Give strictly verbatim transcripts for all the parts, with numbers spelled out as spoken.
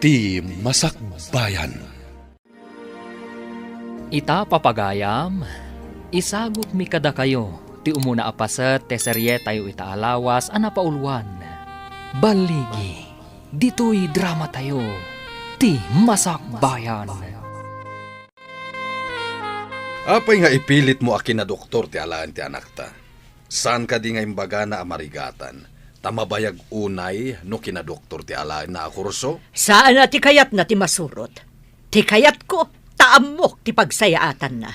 ti Masakbayan. Ita, papagayam, isagutmi kadakayo ti umuna a paset ti serietayo ita a lawas a napauluan. Balligi, ditoy dramatayo, ti Masakbayan. Apay nga ipilitmo a kinadoktor ti alaen ti anakta? Saan kadi nga imbagana a marigatan, ta mabayag unay no kinadoktor ti alaenna a kurso? Saan a ti kayatna ti masurot. Ti kayatko, ta ammok ti pagsayaatanna.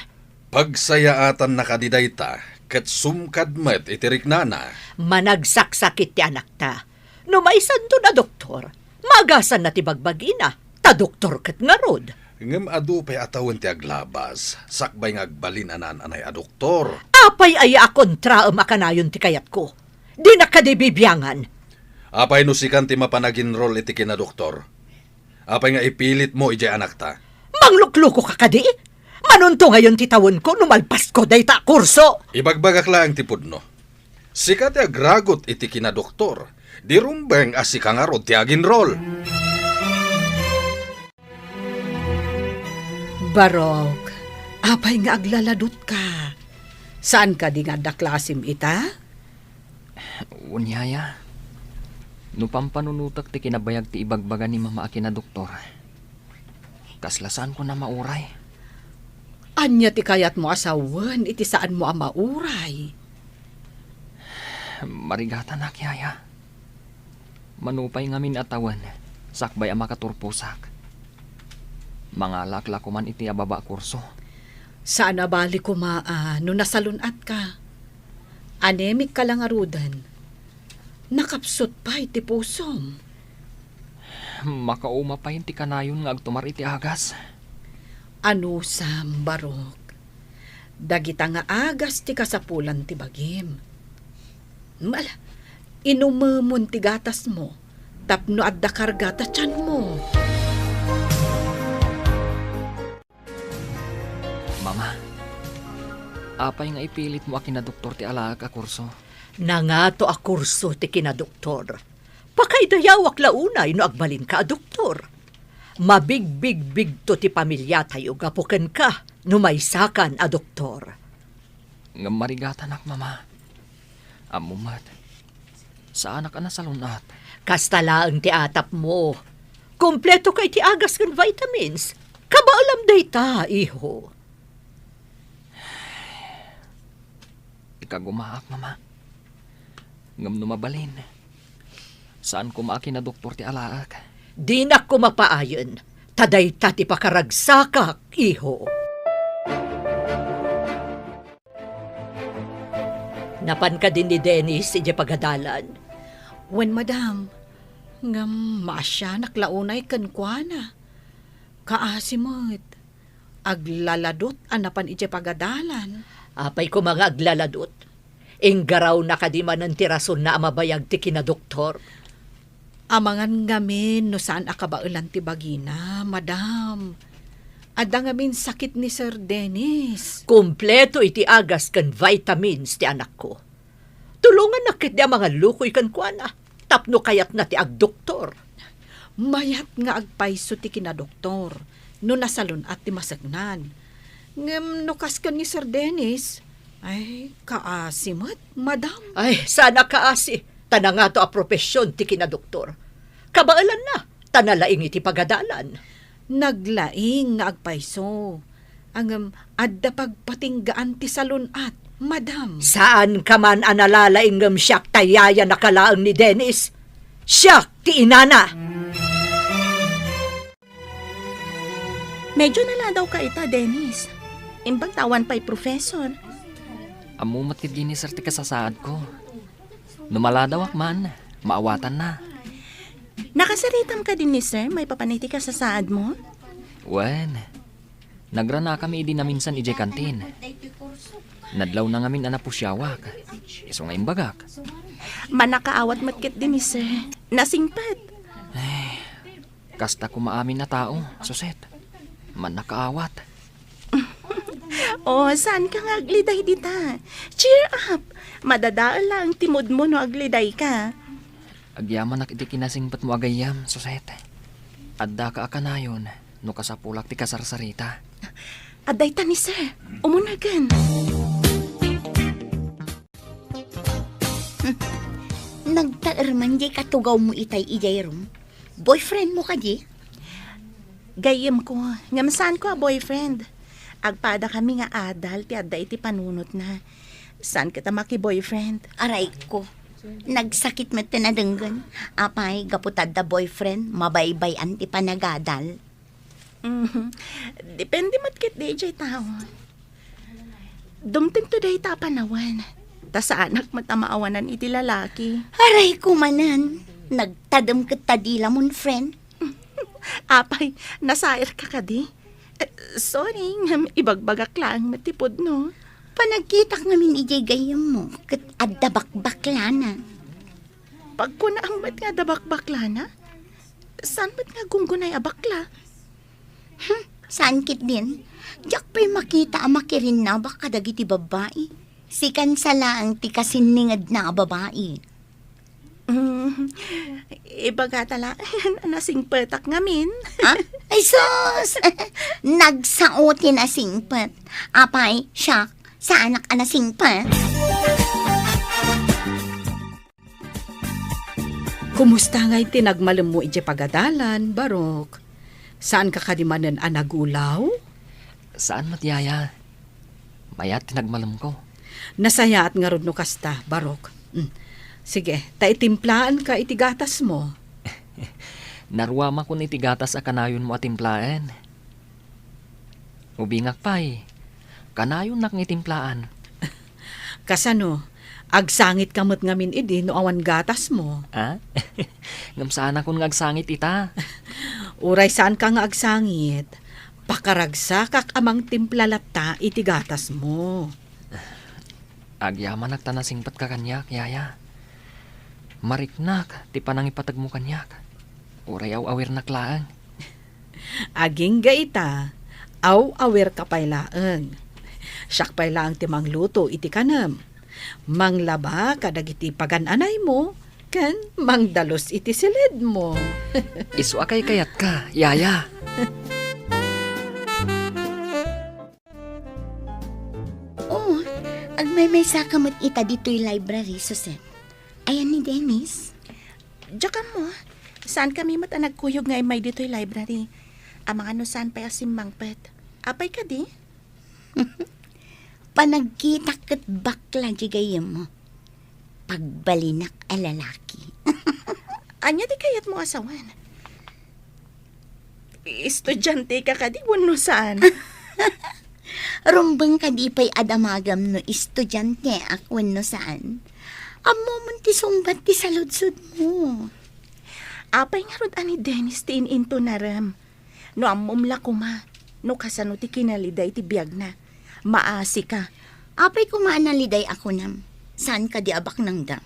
Pagsayaatanna kadi dayta, ket sumkad met iti riknana. Managsaksakit ti anakta. No maisanton a doktor, maagasanna ti bagbagina, ta doktor ket ngarud. Ngem adu pay a tawen ti aglabas, sakbay nga agbalin a naan-anay a doktor. Apay aya a kontraem a kanayon ti kayatko? Dinak kadi bibiangan. Apay no sikan ti mapan aginrol iti kinadoktor? Apay nga ipilitmo idiay anakta? Manglukluko ka kadi? Manunto ngayon ti tawenko no malpasko dayta a kurso. Ibagbagak laeng ti pudno. Sika ti agragut iti kinadoktor, di rumbeng a sika ngarud ti aginrol. Barok, apay nga aglaladutka? Saan kadi nga adda klasim ita? Wen, yaya, no pampanunotek ti kinabayag ti ibagbaga ni mama a kinadoktor, kasla saanko a mauray. Ania ti kayatmo a sawen iti saanmo a mauray? Marigatanak, yaya. Mano pay ngamin a tawen, sakbay a makaturposak, mangalaak la koman iti ababa a kurso. Saan a bali koma a no nasalun-atka. Anemic ka la ngaruden. Nakapsut pay ti pusom. Makauma pay ti kanayon nga agtumar iti agas. Anusam, Barok. Dagita nga agas ti kasapulan ti bagim. Ala, inumemon ti gatasmo tapno adda karga ta tianmo. Mama, apay nga ipilitmo a kinadoktor ti alaek a kurso? Nangato a kurso ti kinadoktor. Pakaidayawak la unay no agbalinka a doktor. Mabigbigbigto ti pamiliatayo gapu kenka no maysakan a doktor. Ngem marigatanak, mama. Ammom met, saanak a nasalun-at. Kasta laeng ti atapmo. Kumpleto ka iti agas ken vitamins. Kabaelam dayta, iho. Ikagumaak, mama. Ngem no mabalin, saan koma a kinadoktor ti alaek. Dinak koma paayen, ta dayta ti pakaragsakak, iho. Napan kadi ni Dennis idiay pagadalan? Wen, madam. Ngem maasianak la unay kenkuana. Kaasi met. Aglaladot a napan idiay pagadalan. Apay koma nga aglaladot? Inggarawna kadi manen ti rasonna a mabayag ti kinadoktor? Amangan ngamin no saan a kabaelan ti bagina, madam. Adda ngamin sakit ni Sir Dennis. Kumpleto iti agas ken vitamins ti anakko. Tulongannak ketdi a mangallukoy kenkuana tapno kayatna ti agdoktor. Mayat nga agpayso ti kinadoktor no nasalun-at ti maseknan. Ngem no kas ken ni Sir Dennis, ay, kaasi met, madam. Ay, saan a kaasi, ta nangato a profession ti kinadoktor. Kabaelanna, ta nalaing iti pagadalan. Naglaing nga agpayso. Ngem adda pagpatinggaan ti salun-at, madam. Saanka man a nalalaing ngem siak ta yayanak laeng ni Dennis. Siak ti inana. Medyo naladawka ita, Dennis. Imbag ta awan pay professor. Ammom met ketdi ni Sir ti kasasaadko. No maladawak man, maawatanna. Nakasaritam kadi ni Sir maipapan iti kasasaadmo? Wen, nagranakami idi naminsan idiay kantin. Nadlawna ngamin a napusiawak. Isu nga imbagak. Mannakaawat met ketdi ni Sir. Nasingpet. Ay, kasta koma amin a tao, Suset. Mannakaawat. Oh, saanka nga agliday dita? Cheer up! Madadael laeng ti moodmo no agridayka. Agyamanak iti kinasingpetmo a gayyem, Suset. Addaka a kanayon no kasapulak ti kasarsarita. Adda ita ni sir. Umunagen. Nagtaerman diay katugawmo itay idiay room. Boyfriendmo kadi? Gayyemko, ngem saanko a boyfriend. Agpadakami nga adal ti adda iti panunotna. Saan ket a maki-boyfriend? Arayko. Nagsakit met ti nadenggen. Apay, gapu ta adda boyfriend, mabaybay-an ti panagadal. Mhm. Depende met ketdi idiay tao. Dumtengto dayta a panawen. Ta saanak met a maawanan iti lalaki. Arayko manen. Nagtadem ket ta dila mon friend. Apay, nasairka kadi? Eh, sorry, ngem ibagbagak laeng met ti pudno. Panagkitak ngamin idiay gayyemmo, ket adda bakbaklana. Pagkunaam met nga adda bakbaklana? Saan met nga gunggunay a bakla? Hmm, saan ketdin? Diak pay makita a makirinnabak kadagiti babbai. Sikan sa laeng ti kasinningedna a babai. Mm, ibagata laeng a nasingpetak ngamin. Ha? Ay sus! Nagsao ti nasingpet. Apay, siak, saanak a nasingpet? Kumusta ngay ti nagmalemmo idiay pagadalan, Barok? Saanka kadi manen a nagulaw? Saan met, Yaya. Mayat ti nagmalemko. Nasayaat ngarud no kasta, Barok. Mm. Sige, ta itimplaenka iti gatasmo. Naruamakon iti gatas a kanayonmo a timplaen. Ubingak pay, kanayonnak nga itimplaen. Kasano? Agsangitka met ngamin idi no awan gatasmo? Ah? Ngem saanakon nga agsangit ita. Uray saanka nga agsangit, pakaragsakak a mangtimpla latta iti gatasmo. Agyamanak ta nasingpetka kaniak, Yaya. Mariknak ti panangipategmo kaniak. Uray aw-awirnak laeng. Agingga ita, aw-awirka pay laeng. Siak pay laeng ti mangluto iti kanem. Manglaba kadagiti pagan-anaymo, ken mangdalus iti silidmo. Isu a kaykayatka, Yaya. Oh, agmaymaysaka met ita ditoy library, Susan. Ayan ni Dennis? Diak ammo. Saankami met a nagkuyog nga immay ditoy library. Amangan no saan pay a simmangpet. Apay kadi? Panagkitak ket bakla di gayyemmo. Pagbalinak a lalaki. Ania ti kayatmo a sawen? Estudianteka kadi wenno saan? Rumbeng kadi pay a damagam no estudianteak wenno saan? Ammomon ti sungbat ti saludsodmo. Apay ngarud a ni Dennis ti in-intonarem? No ammom la koma no kasano ti kinalida iti biagna, maasika. Apay koma a naliday a kunam? Saan kadi a baknangda?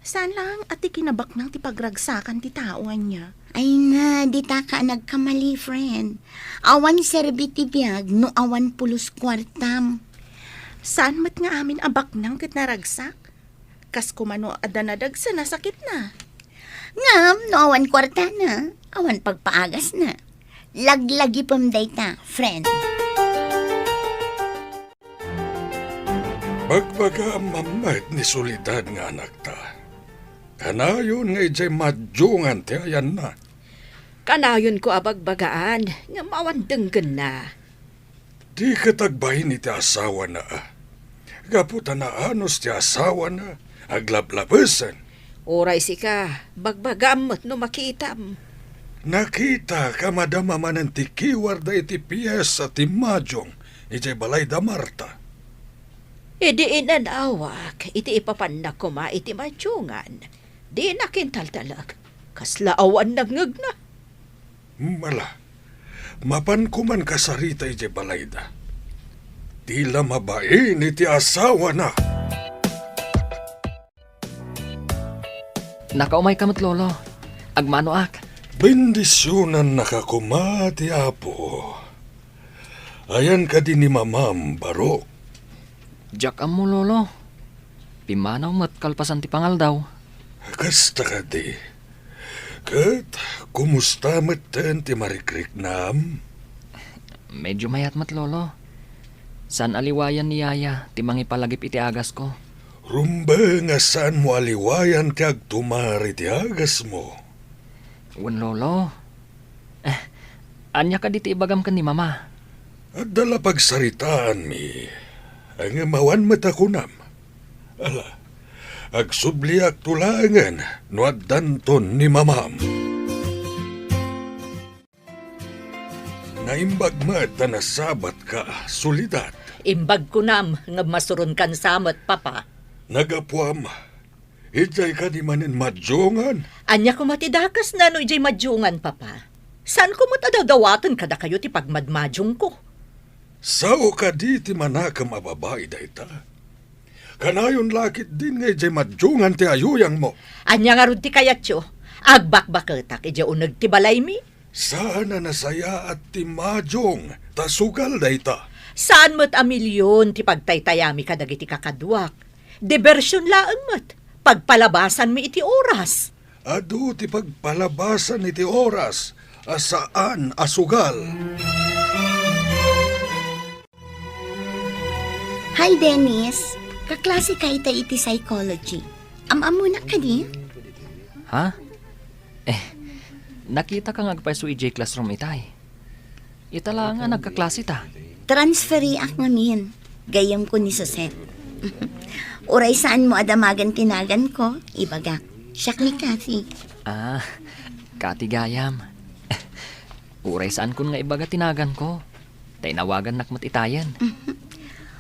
Saan laeng a ti kinabaknang ti pagragsakan ti tao ania? Ay na, ditaka a nagkamali, friend. Awan serbi ti biag no awan pulos kuartam. Saan met nga amin a baknang ket naragsak? Kas koma no adda nadagsen a sakitna. Ngem no awan kuartana, awan pagpaagasna. Laglagipem dayta, friend. Bagbagaam met ni Soledad nga anakta. Kanayon nga idiay madiongan ti ayanna. Kanayonko a bagbagaan, ngem awan denggenna. Di ket agbain iti asawana, a. Gapu ta naanus ti asawana, aglablabesen. Uray sika, bagbagaam met no makitam. Nakitaka madama manen ti kiwarda iti piesa ti madiong idiay balay da Marta. Idi inanawak iti ipapanna koma iti madiongan, dinak intaltalek. Kasla awan nangngegna. Mala, mapan koman kasarita idiay balayda. Di la mabain iti asawana. Nakaumayka met, Lolo. Agmanoak. Bendisionannaka koma ti Apo. Ayan kadi ni Mamam, Barok? Diak ammo, Lolo. Pimmanaw met kalpasan ti pangaldaw. Kasta kadi. Ket kumusta metten ti marikriknam? Medyo mayat met, Lolo. Saan a liwayan ni Yaya ti mangipalagip iti agasko. Rumbeng a saanmo a liwayan ti agtumar iti agasmo. Wen, Lolo. Eh, ania kadi ti ibagam ken ni Mama? Adda la pagsaritaanmi, ngem awan met a kunam. Ala, agsubliakto laengen no addanton ni Mamam. Naimbag met a nasabatka, Soledad. Imbag kunam nga masuronkan sa met, Papa. Nagapuam, idiay kadi manen madiongan? Ania koma ti dakesna no idiay madiongan, Papa? Saanko met a dawdawaten kadakayo ti pagmadmadiongko. Sao kadi ti manakem a babai dayta? Kanayon la ketdin nga idiay madiongan ti ayuyangmo. Ania ngarud ti kayatyo? Agbakbaketak idiay uneg ti balaymi? Saan a nasayaat ti madiong ta sugal dayta. Saan met a milion ti pagtaytayami kadagiti kakaduak. Diversion laeng met. Pagpalabasanmi iti oras. Adu ti pagpalabasan iti oras a saan a sugal. Hi, Dennis. Kaklase ka itay iti psychology. Am-ammonak kadi? Ha? Eh, nakitaka nga agpayso idiay classroom itay. Ita laeng a nagkaklase ta. Transferiak ngamin. Gayyemko ni Suset. Uray saanmo a damagen ti naganko, ibagak. Siak ni Kathy. Ah, Kathy gayam. Uray saankon nga ibaga ti naganko. Ta inawagannak met itayen.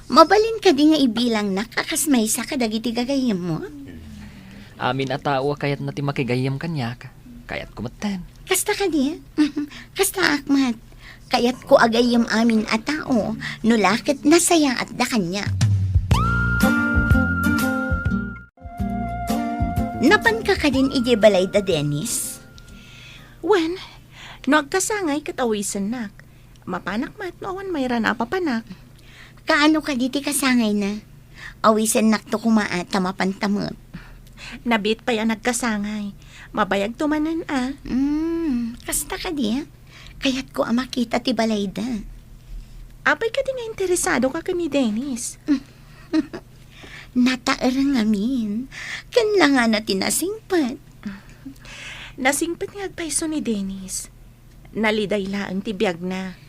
Mabalin kadi nga ibilangnak a kas maysa kadagiti gagayyemmo? Amin a tao a kayatna ti makigayyem kaniak, kayatko metten. Kasta kadi? Kastaak met. Kayatko a gayyem amin a tao, no la ket nasayaatda kaniak. Napanka kadin idiay balayda, Dennis? Wen, no agkasangay ket awisennak. Mapanak met no awan mayra a papanak. Kaano kadi ti kasangayna? Awisennakto koma a ta mapanta met. Nabiit pay a nagkasangay. Mabayagto manen a. Hmm, kasta kadi, a? Kayatko a makita ti balayda. Apay kadi nga interesadoka ken ni Dennis? Nataereng ngamin. Ken langana ti nasingpet. Nasingpet nga agpayso ni Dennis. Naliday laeng ti biagna.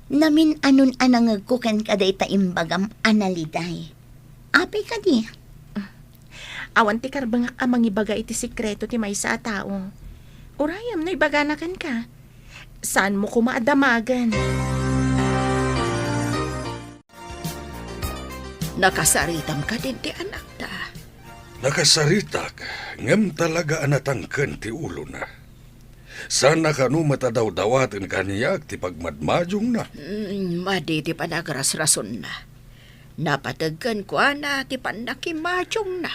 Namin-anon a nangegko kenka dayta imbagam a naliday. Apay kadi? Awan ti karbengak a mangibaga iti sekreto ti maysa a tao. Urayem no ibagana kenka. Saanmo koma a damagen. Nakasaritam kadin ti anakta? Nakasaritak, ngem talaga a natangken ti ulona. Saan a kano met a dawdawaten kaniak ti pagmadmadiongna. Mm, madi ti panagrasrasonna. Napateg kenkuana ti pannakimadiongna.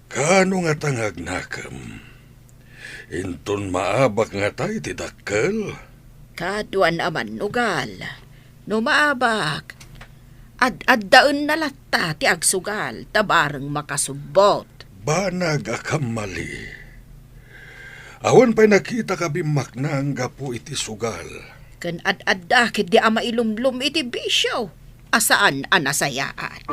Kaano ngata nga agnakem? Inton maabak ngata iti dakkel? Kaduan a mannugal. No maabak, ad-addaenna latta ti agsugal ta bareng makasubbot. Banag a kammali. Awan pay nakitak a bimmaknang gapu iti sugal. Ken ad-adda ketdi a mailumlom iti bisio a saan a nasayaat.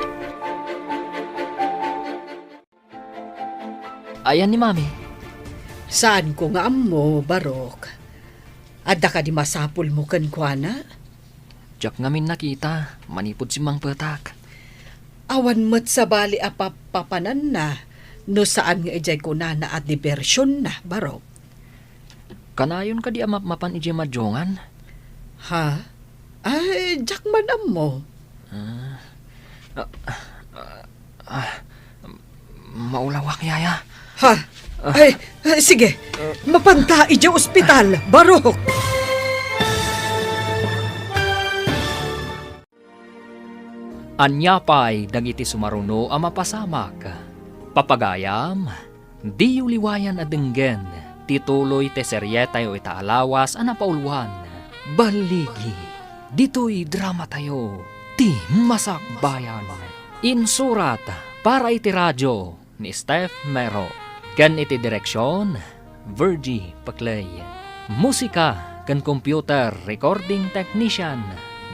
Ayan ni Mami. Saanko nga ammo, Barok. Adda kadi masapulmo kenkuana? Diak ngamin nakita, manipud simmangpetak. Awan met sabali a papapananna no saan nga idiay kunana a dibersionna, Barok. Kanayon kadi a mapmapan idiay madiongan? Ha? Ay, diak man ammo. Ah, ah, ah, ah, maulawak, Yaya. Ha? Ay, ay, sige. Mapanta idiay ospital, Barok. Ania pay dagiti sumaruno a mapasamak? Papagayam, diyo liwayan a denggen ti tuloy ti serietayo ita a lawas a napauluan, Balligi. Ditoy dramatayo, Ti Masakbayan. Insurat para iti radio ni Steph Mero. Ken iti direksion, Virgie Peclay. Musika ken computer recording technician,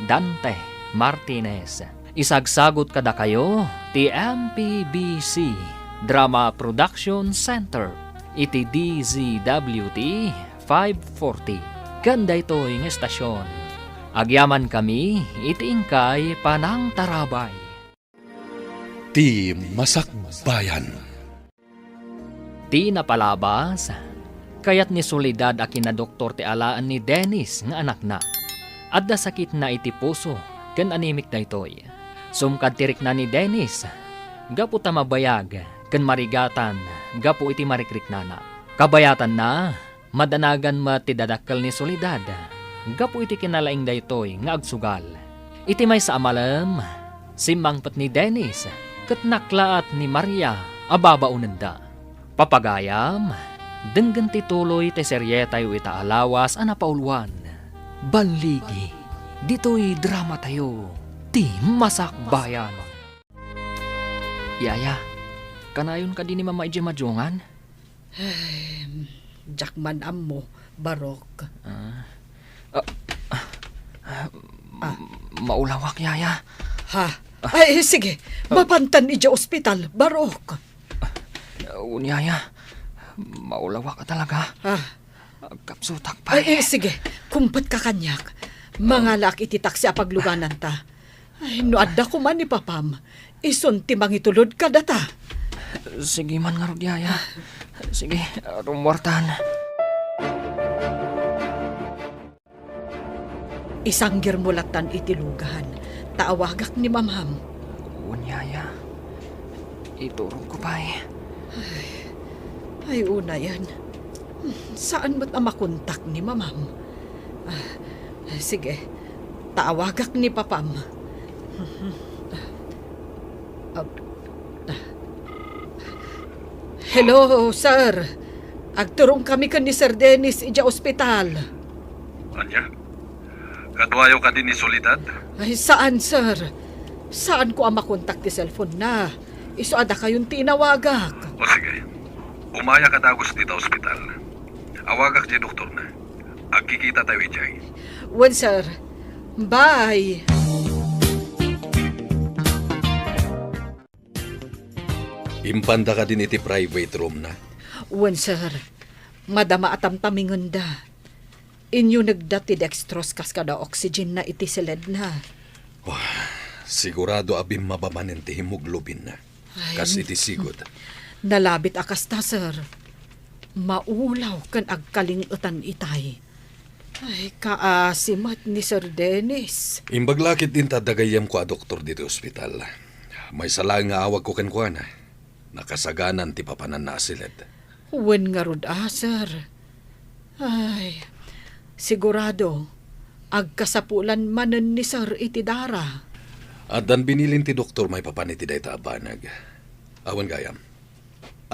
Dante Martinez. Isagsagut kadakayo ti M P B C Drama Production Center iti D Z W T five forty. Ken daytoy nga estasion, agyamankami iti inkay panangtarabay. Ti Masakbayan. Ti napalabas, kayat ni Soledad a kinadoktor ti alaen ni Dennis nga anakna. Adda sakitna iti puso ken anemik daytoy. Sumkad ti rikna ni Dennis, gapu ta mabayag ken marigatan gapu iti marikriknana. Kabayatanna, madanagan met ti dadakkel ni Soledad gapu iti kinalaing daytoy nga agsugal. Iti maysa a malem, simmangpet ni Dennis ket naklaat ni Maria a babaonenda. Papagayam, denggen ti tuloy ti serietayo ita a lawas a napauluan. Balligi, ditoy dramatayo, ti Masakbayan. Yaya, kanayon kadi ni Mama idiay madungan? Ay, diak man ammo, Barok. Ah. Ah, ah, Ah. Maulawak, Yaya. Ha? Ah. Ay, sige. Ah. Mapantan idiay ospital, Barok. Wen, Yaya. Maulawak talaga. Ah. Agkapsutak pay. Ay, eh, sige. Kumpet ka kaniak. Mangalaak iti taksi a paglugananta. Ay, no adda koma ni Papam, isun ti mangitulod kadata. Sige man ngarud, Yaya. Sige, rummuartan. Isanggirmo lattan iti lugan, ta awagak ni Mamam. Wen, Yaya. Iturogko pay. Ay, ay, unayen. Saan met a makontak ni Mamam? Ah, sige, ta awagak ni Papam. Ah, ah. Hello, sir. Agturongkami ken ni Sir Dennis idiay ospital. Ania? Kaduayo kadi ni Soledad? Ay, saan, sir. Saanko a makontak ti cellphone na. Isu a dakayon ti inawagak. O sige. Umayak a dagus dita ospital. Awagak ti doktorna. Agkikitatayo idiay. Wen, sir. Bye. Impanda kadin iti private room na? Wen, sir. Madama a tamtamingenda. Inyunegda ti dextrose kas kada oxygen na iti siledna. Wah, sigurado a bimmaba manen ti hemoglobin na. Ay, kas iti sigud. Nalabit a kasta, sir. Maulaw ken agkaling-etan itay. Ay, kaasi met ni Sir Dennis. Imbag la ket din ta adda gayyemko a doktor ditoy ospital. Maysa laeng nga awagko kenkuana. Nakasaganan ti papananna a siled. Wen ngarud a, sir. Ay, sigurado, agkasapulan manen ni sir iti dara. Addan binilin ti doktor maipapan iti dayta a banag. Awan gayam.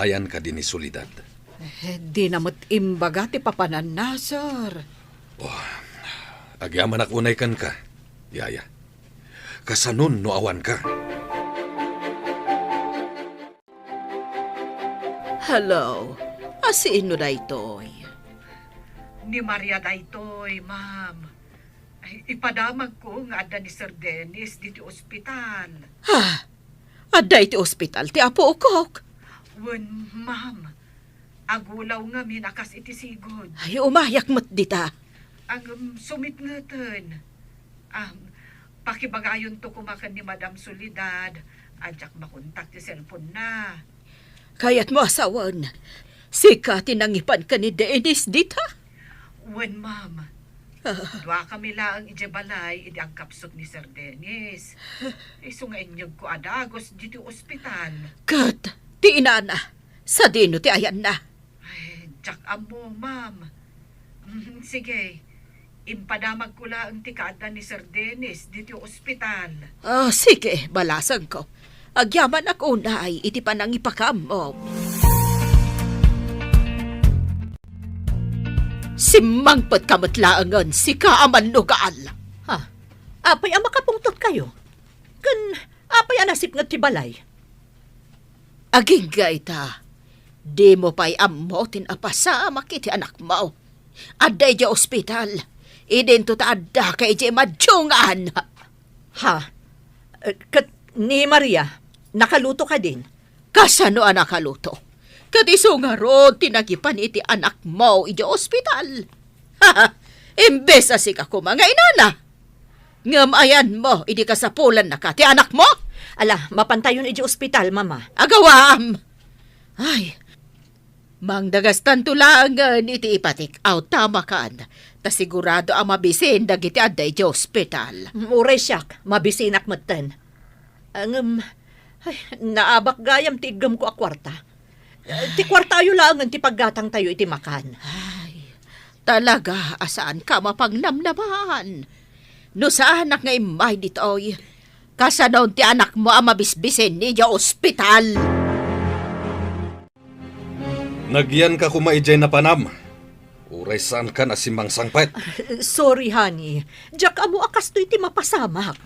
Ayan kadi ni Soledad? Eh, dina met imbaga ti papananna, sir. Oh, agyamanak unay kenka, Yaya. Kasanon no awanka? Hello. A, sino daytoy? Ni Maria daytoy, ma'am. Ay, ipadamagko nga adda ni Sir Dennis ditoy ospital. Ha? Adda iti ospital ti apokok? Wen, ma'am. Agulaw ngamin a kas iti sigud. Ay, umayak met dita. Ngem sumitngeten. Am, pakibagayonto koma ken ni Madam Soledad a diak makontak ti cellphone na. Kayatmo a sawen, sika ti nangipan ken ni Dennis dita? Wen, ma'am. Ah. Duakami laeng idiay balay idi agkapsut ni Sir Dennis. Isu nga inyegko a dagus ditoy ospital. Ket ti inana, sadino ti ayanna? Ay, diak ammo, ma'am. Mm, sige, impadamagko laeng ti kaadda ni Sir Dennis ditoy ospital. Ah, sige, balasengko. Agyamanak unay iti panangipakaammo. Simmangpetka met laengen, sika a mannugal. Ha? Apay a makapungtotkayo? Ken apay a nasipnget ti balay? Agingga ita, Dimo pay ammo ti napasamak iti anakmo. Adda idiay ospital. Idinto ta addaka idiay madungan. Ha? Eh, ket ni Maria, nakaluto kadin? Kasano a nakaluto? Ket isu ngarud ti nagipan iti anakmo idiay ospital. Imbes a sika koma nga inana. Ngem ayanmo idi kasapulannaka ti anakmo? Ala, mapantayon idiay ospital, Mama. Agawaam! Ay, mangdagastanto laengen iti ipatik-aw ta makan, ta sigurado a mabisin dagiti adda idiay ospital. Mm, uray siak, mabisinak metten. Ngem, ay, naabak gayam ti iggemko a kuarta. Eh, ti kuartayo laengen ti paggatangtayo iti makan. Ay, talaga a saanka a mapangnamnamaan. No saanak nga immay ditoy, kasanon ti anakmo a mabisbisin idiay ospital? Nagyanka koma idiay napanam. Uray saankan a simmangsangpet. Sorry, honey. Diak ammo a kastoy ti mapasamak.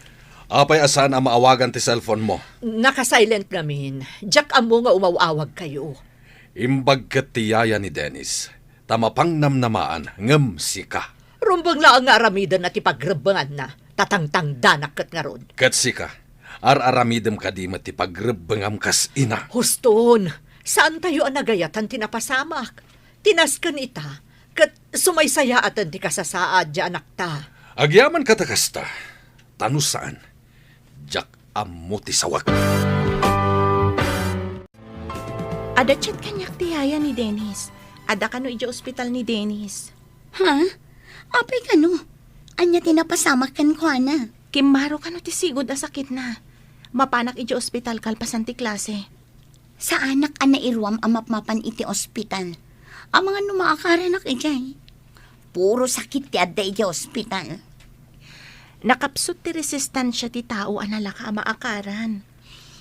Apay a saan a maawagan ti cellphone mo? Naka-silent ngamin. Diak ammo nga umaw-awagkayo. Imbag ket ti yaya ni Dennis, ta mapangnamnamaan ngem sika. Rumbeng laeng nga aramidenna ti pagrebbenganna, ta tangtangdanak ket ngarud. Ket sika, ar-aramidem kadi met ti pagrebbengam kas ina? Huston, saantayo a nagayatan ti napasamak. Ti nasken ita, ket sumaysayaaten ti kasasaad ti anakta. Agyamankata kasta, ta no saan, diak ammo ti sawek. Adda chat kaniak ti yaya ni Dennis. Adda kano idiay ospital ni Dennis. Ha? Apay kano? Ania ti napasamak kenkuana? Kimmaro kano ti sigud a sakitna. Mapanak idiay ospital kalpasan ti klase. Saanak a nairuam a mapmapan iti ospital. Amangan no maakaranak idiay. Puro sakit ti adda idiay ospital. Nakapsut ti resistensia ti tao a nalaka a maakaran.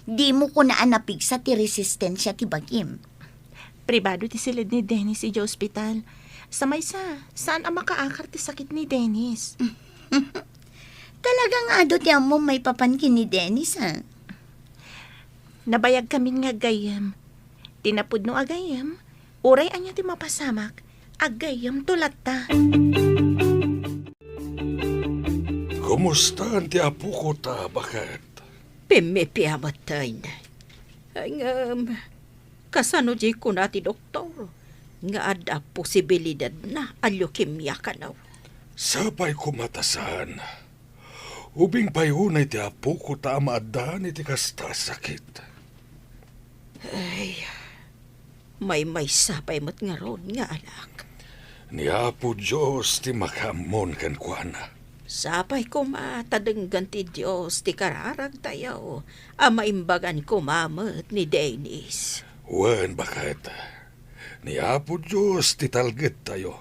Dimo kuna a napigsa ti resistensia ti bagim. Pribado ti siled ni Dennis idiay ospital. Sa maysa, saan a makaakar ti sakit ni Dennis. Talaga nga adu ti ammom maipapan ken ni Dennis, a? Nabayagkamin nga aggayyem. Ti napudno a gayyem, uray ania ti mapasamak, aggayyemto latta. Kumustaan ti apokota, baket? Pimmipia metten. Ngem, kasano diay kuna ti doktor nga adda posibilidadna a leukemia kano? Sapay koma ta saan. Ubing pay unay ti apokota a maaddaan iti kasta a sakit. Ay, maymaysa pay met ngarud nga anak. Ni Apo Dios ti makaammon kenkuana. Sapay koma ta denggen ti Dios ti kararagtayo a maimbagan koma met ni Dennis. Wen, baket, ni Apo Dios ti talgedtayo,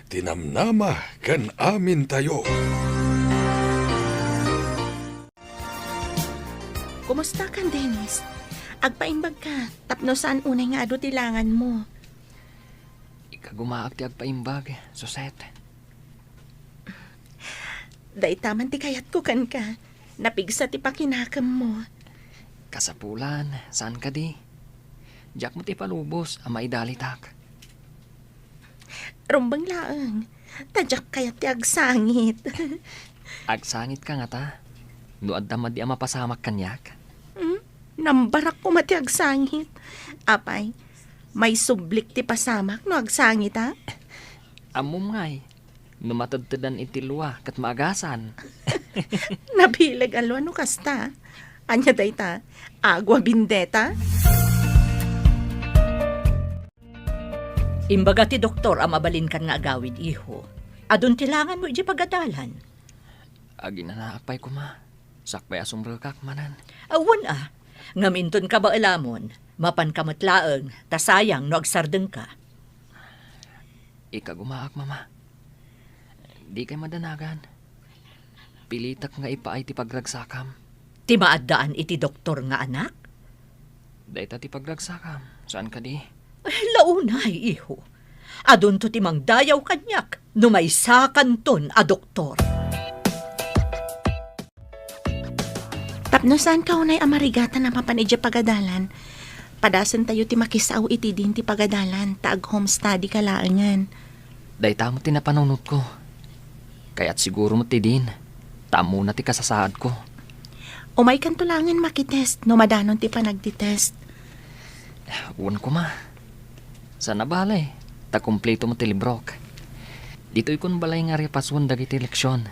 ti namnama ken amintayo. Kumusta kan, Dennis? Agpaimbag ka, tapno saan unay nga adu ti langan mo. Ikagumaak ti agpaimbag, Suset. Dayta man ti kayatko kenka. Napigsa ti pakinakemmo. Kasapulan, saan kadi? Diak met ipalubos a maidalitak. Rumbeng laeng, ta diak kayat ti agsangit. Agsangit ka ngata? No adda madi a mapasamak kaniak? Hmm? Nambarak koma ti agsangit. Apay, maisublik ti pasamak no agsangit, a? Ammom ngay, no matedtedan iti lua ket maagasan. Nabileg a lua no kasta. Ania dayta? Agua bendita? Imbaga ti doktor a mabalinkan nga agawid, iho. Adun ti langanmo idiay pagadalan. Aginanaak pay koma. Sakbay a sumrekak manen. Awan a. Ngem inton kabaelamon, mapanka met laeng, ta sayang no agsardengka. Ikagumaak, Mama. Dikay madanagan. Pilitek nga ipaay ti pagragsakam. Ti maaddaan iti doktor nga anak? Dayta ti pagragsakam, saan kadi? Launay, iho. Adunto ti mangdayaw kaniak no maysakanton a doktor. Tapno saanka unay a marigatan a mapan idiay pagadalan, Padasentayo ti makisao iti din ti pagadalan ta ag-home study ka laengen. Dayta met ti napanunotko. Kayat siguro met ti din, ta ammona ti kasasaadko. Umaykanto laengen makitest no madanon ti panagtitest. Wen koma. Saan a bale, ta kumpleto met ti librok. Ditoykon balay nga repasuen dagiti leksion.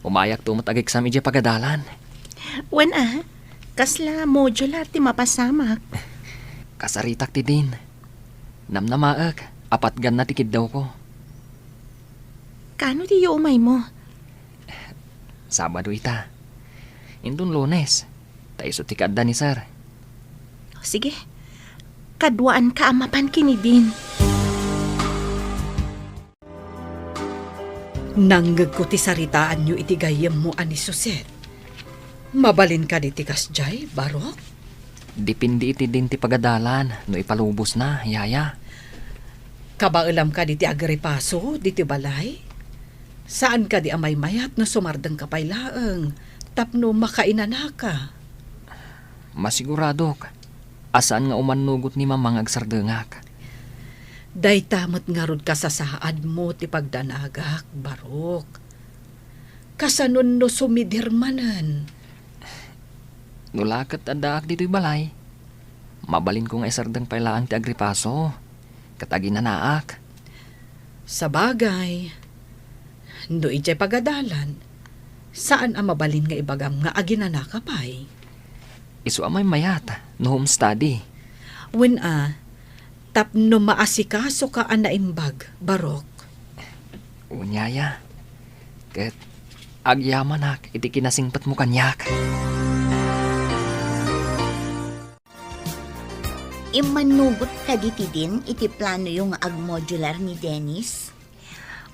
Umayakto met ag-exam idiay pagadalan. Wen a, kasla modular ti mapasamak? Kasaritak ti din. Namnamaek, a patganna ti kiddawko. Kano diyo umaymo? Sabado ita. Inton Lunes, ta isu ti kaadda ni Sir. Sige, kaduaanka a mapan ken ni Dean. Nangngegko ti saritaanyo iti gayyemmo a ni Suset. Mabalin kadi ti kasdiay, Barok? Depende iti din ti pagadalan no ipalubosna, yaya. Kabaelam kadi ti agripaso ditoy balay? Saan kadi a maymayat no sumardengka pay laeng tapno makainanaka? Masiguradok a saan nga umannugot ni Mama nga agsardengak. Dayta met ngarud kasasaadmo ti pagdanagak, Barok. Kasanon no sumidir manen? No la ket addaak ditoy balay, mabalinko nga isardeng pay laeng ti agripaso ket aginanaak. Sabagay, no idiay pagadalan, saan a mabalin nga ibagam nga aginanaka pay. Isu a maymayat no home study. Wen a, tapno maasikasoka a naimbag, Barok. Wen, yaya. Ket agyamanak iti kinasingpetmo kaniak. Immannugot kadi ti din iti planoyo nga agmodular ni Dennis?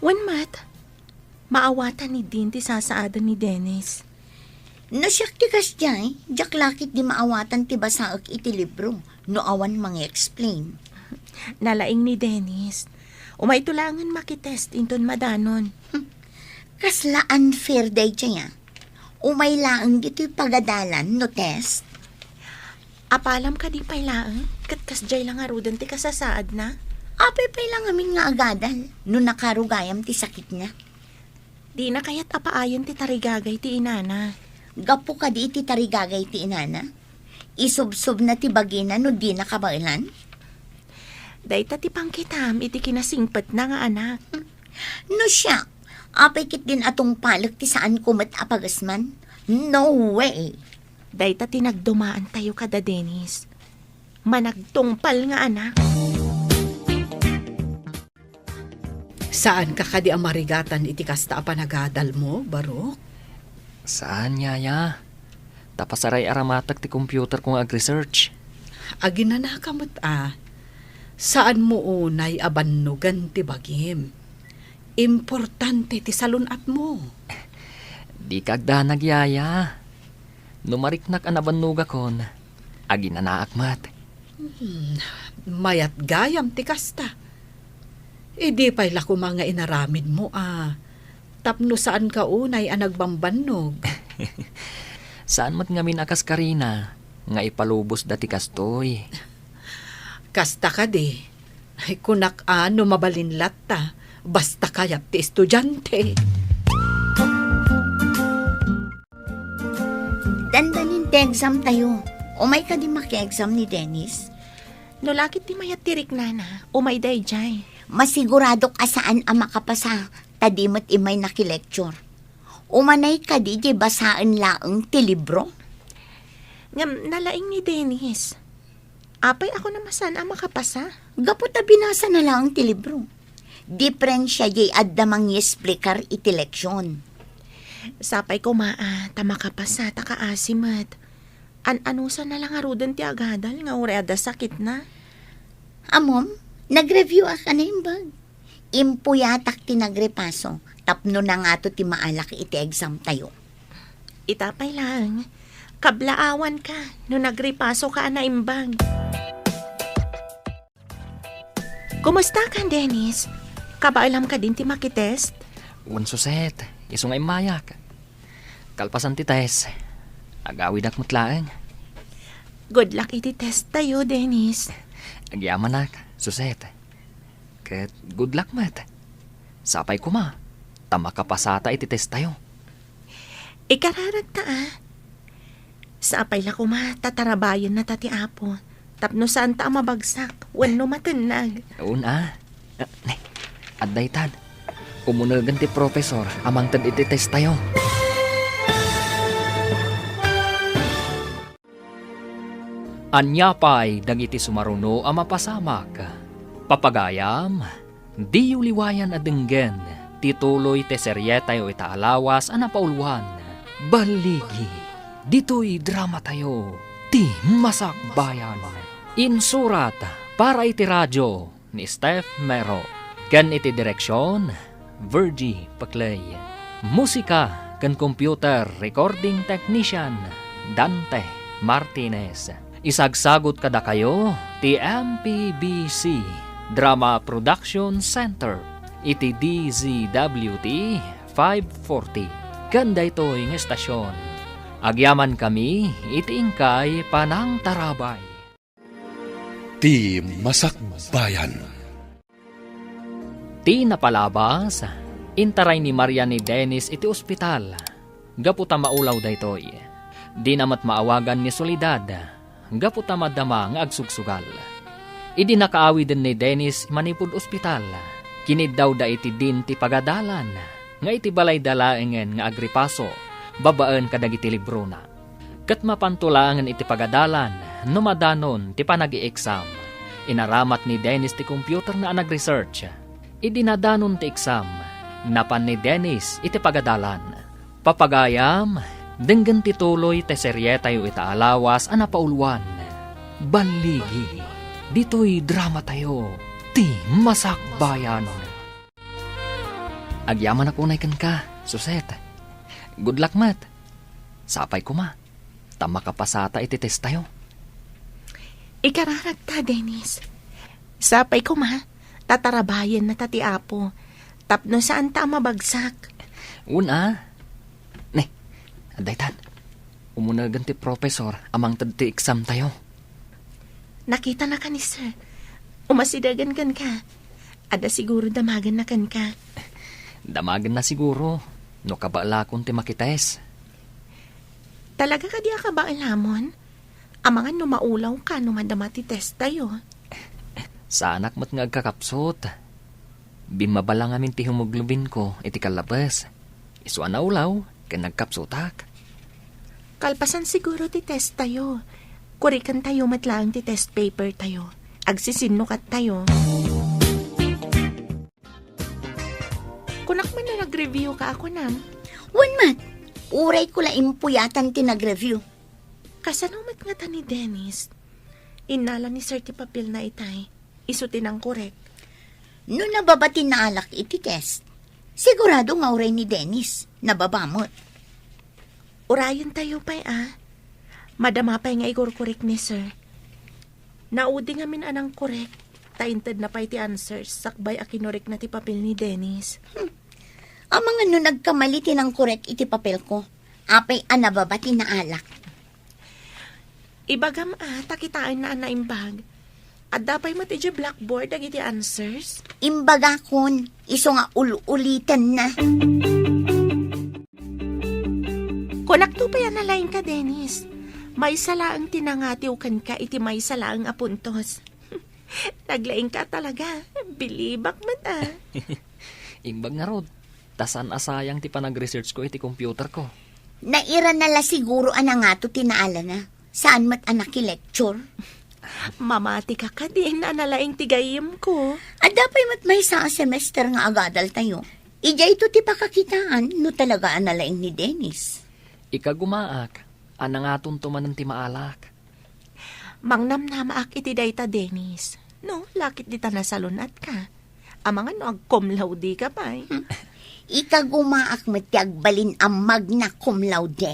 Wen met, maawatan ni Dean ti sasaaden ni Dennis. No siak ti kasdiay, diak la ketdi maawatan ti basaek iti libro no awan mangi-explain. Nalaing ni Dennis. Umayto laengen makitest inton madanon. Hmm. Kasla unfair daydiay a. Umay laeng ditoy pagadalan no test. Apalam kadi pay laeng, ket kasdiay la ngaruden ti kasasaadna? Apay pay la ngamin nga agadal no nakarugayam ti sakitna? Dina kayat a paayen ti tarigagay ti inana. Gapu kadi iti tarigagay ti inana, isubsobna ti bagina no dina kabaelan? Dayta ti pangkitam iti kinasingpetna nga anak. No siak, apay ketdin a tungpalek ti saanko met a pagesman? No way! Dayta ti nagdumaantayo kada Dennis. Managtungpal nga anak. Saanka kadi a marigatan iti kasta a panagadalmo, Barok? Saan, yaya. Ta pasaray-aramatek ti computerko nga ag-research. Aginanaka met a. Saanmo unay a bannogen ti bagim. Importante ti salun-atmo. Dika agdanag, yaya. No mariknak a nabannogakon, aginanaak met. Hmm, mayat gayam ti kasta. Idi pay la koma nga inaramidmo a tapno saanka unay a nagbambannog. Saan met ngamin a kas Karina nga ipalubosda ti kastoy. Kasta kadi, ay, kunak a no mabalin latta, basta kayat ti estudiante. Dandanin ti exam tayo. Umay kadi maki-exam ni Dennis? No la ket ti mayat ti riknana, umay daydiay. Masiguradok a saan a makapasa, ta di met immay naki-lecture. Umanay kadi diay basaen laeng ti libro? Ngem nalaing ni Dennis. Apay a kunam a saan a makapasa? Gapu ta binasana laeng ti libro. Diferensia diay adda mangiesplikar iti leksion. Sapay koma a ta makapasa ta kaasi met. An-anusanna la ngaruden ti agadal nga uray adda sakitna? Ammom, nag-review-ak a naimbag. Impuyatak ti nagripaso tapno nangato ti maalak iti exam tayo. Ita pay laeng, kablaawanka no nagripasoka a naimbag. Kumustakan, Dennis? Kabaelam kadin ti makitest? Wen, Suset, isu nga immayak. Kalpasan ti test, agawidak met laeng. Good luck iti test tayo, Dennis. Agyamanak, Suset. Ket good luck met. Sapay koma, ta makapasata iti test tayo. Ikararagta, a. Sapay la koma, ta tarabayenna ta ti Apo. Tapno saanta a mabagsak, wenno matennag. Una. Ah, ne, adda itan. Umunegen ti professor a mangted iti test tayo. Ania pay dagiti sumaruno a mapasamak? Papagayam, diyo liwayan a denggen ti tuloy ti serietayo ita a lawas a napauluan, Balligi. Ditoy dramatayo, Ti Masakbayan. Insurat para iti radio ni Steph Mero, ken iti direksion, Virgie Paclay. Musika ken computer recording technician, Dante Martinez. Isagsagut kadakayo ti M P B C Drama Production Center iti D Z W T five forty. Ken daytoy nga estasion, agyamankami iti inkay panangtarabay. Ti Masakbayan. Ti napalabas, intaray ni Maria ni Dennis iti ospital. Gapu ta maulaw daytoy, dina met maawagan ni Soledad. Gapu ta madama nga agsugsugal. Idi nakaawiden ni Dennis manipud ospital, kiniddawda iti din ti pagadalan nga iti balayda laengen nga agripaso babaen kadagiti librona. Ket mapanto laengen iti pagadalan no madanon ti panag-i-exam. Inaramat ni Dennis ti computerna a nag-research. Idi nadanon ti exam, napan ni Dennis iti pagadalan. Papagayam, denggen ti tuloy ti serietayo ita a lawas a napauluan. Balligi, ditoy dramatayo, Ti Masakbayan. Agyamanak unay kenka, Suset. Good luck met. Sapay koma, ta makapasata iti test tayo. Ikararagta, Dennis. Sapay koma, ta tarabayenna ta ti Apo. Tapno saanta a mabagsak. Una. Ne, adda itan. Umunegen ti professor a mangted ti exam tayo. Nakitanaka ni Sir. Umasidegen kenka. Adda siguro damagenna kenka. Damagenna siguro no kabaelakon ti makitest. Talaga kadi a kabaelamon? Amangan no maulawka no madama ti test tayo. Saanak met nga agkakapsut. Bimmaba la ngamin ti hemoglobinko iti kallabes. Isu a naulaw ken nagkapsutak. Kalpasan siguro ti test tayo. Kuriken tayo met laeng ti test paper tayo. Agsisinnukat tayo. Kunak man no nag-review ka a kunam? Wen met, uray ko la impuyatan ti nag-review. Kasano met ngata ni Dennis? Innala ni Sir ti papelna itay. Isu ti nangkorek. No nababa ti naalak iti test, sigurado nga uray ni Dennis, nababa met. Urayen tayo pay a. Madama pay nga igurkorek ni Sir. Naudi ngamin a nangkorek, ta intedna pay ti answers sakbay a kinorekna ti papel ni Dennis. Hmm. Amangan no nagkamali ti nangkorek iti papelko. Apay a nababa ti naalak. Ibagam a, ta kitaenna a naimbag. Adda pay met idiay blackboard dagiti answers? Imbagakon, isu nga ul-ulitenna. Kunakto pay a nalaingka, Dennis. Maysa laeng ti nangatiw kenka iti maysa laeng a puntos. Naglaingka talaga. Bilibak met a. Imbag ngarud, ta saan a sayang ti panag-research ko iti computer ko. Nairana la siguro a nangato ti naalana. Saan met a nakilecture. Mamatika kadin a nalaing ti gayyemko. Adda pay met maysa a semester nga agadal tayo. Idiayto ti pakakitaan no talaga a nalaing ni Dennis. Ikagumaak a nangatonto manen ti maalak. Mangnamnamaak iti dayta, Dennis. No, lakit dita nasalun-atka. Amangan no ag-cum laude ka pay. Hmm. Ikagumaak met ti agbalin a magna cum laude.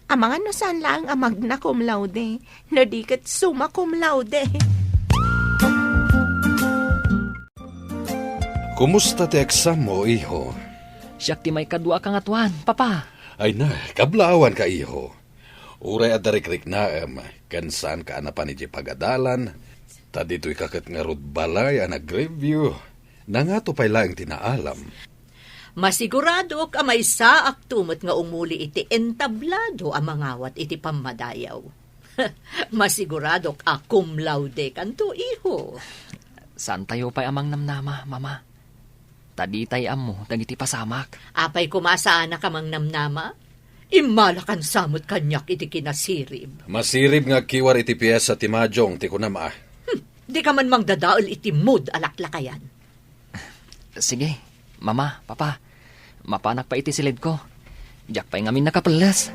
Amangan no saan laeng a magna cum laude, no di ket summa cum laude. Kumusta ti exam mo, iho? Siak ti maikadua a kangatuan, Papa. Ay na, kablaawanka, iho. Uray adda rikriknaem, ken saanka a napan idiay pagadalan, ta ditoyka ket ngarud balay a nag-review. Nangato pay laeng ti naalam? Masiguradok a maysaakto met nga umuli iti entablado a mangawat iti pammadayaw. Masiguradok a cum laude kanto, iho. Saantayo pay a mangnamnama, Mama. Ta ditay ammo dagiti pasamak. Apay koma saanak a mangnamnama? Immalakansa met kaniak iti kinasirib. Masirib nga agkiwar iti piesa ti majong ti kunam a. Hmm, dika man mangdadael iti mood a laklakayan. Sige, Mama, Papa. Mapanak pay iti siledko. Diak pay ngamin nakapelles.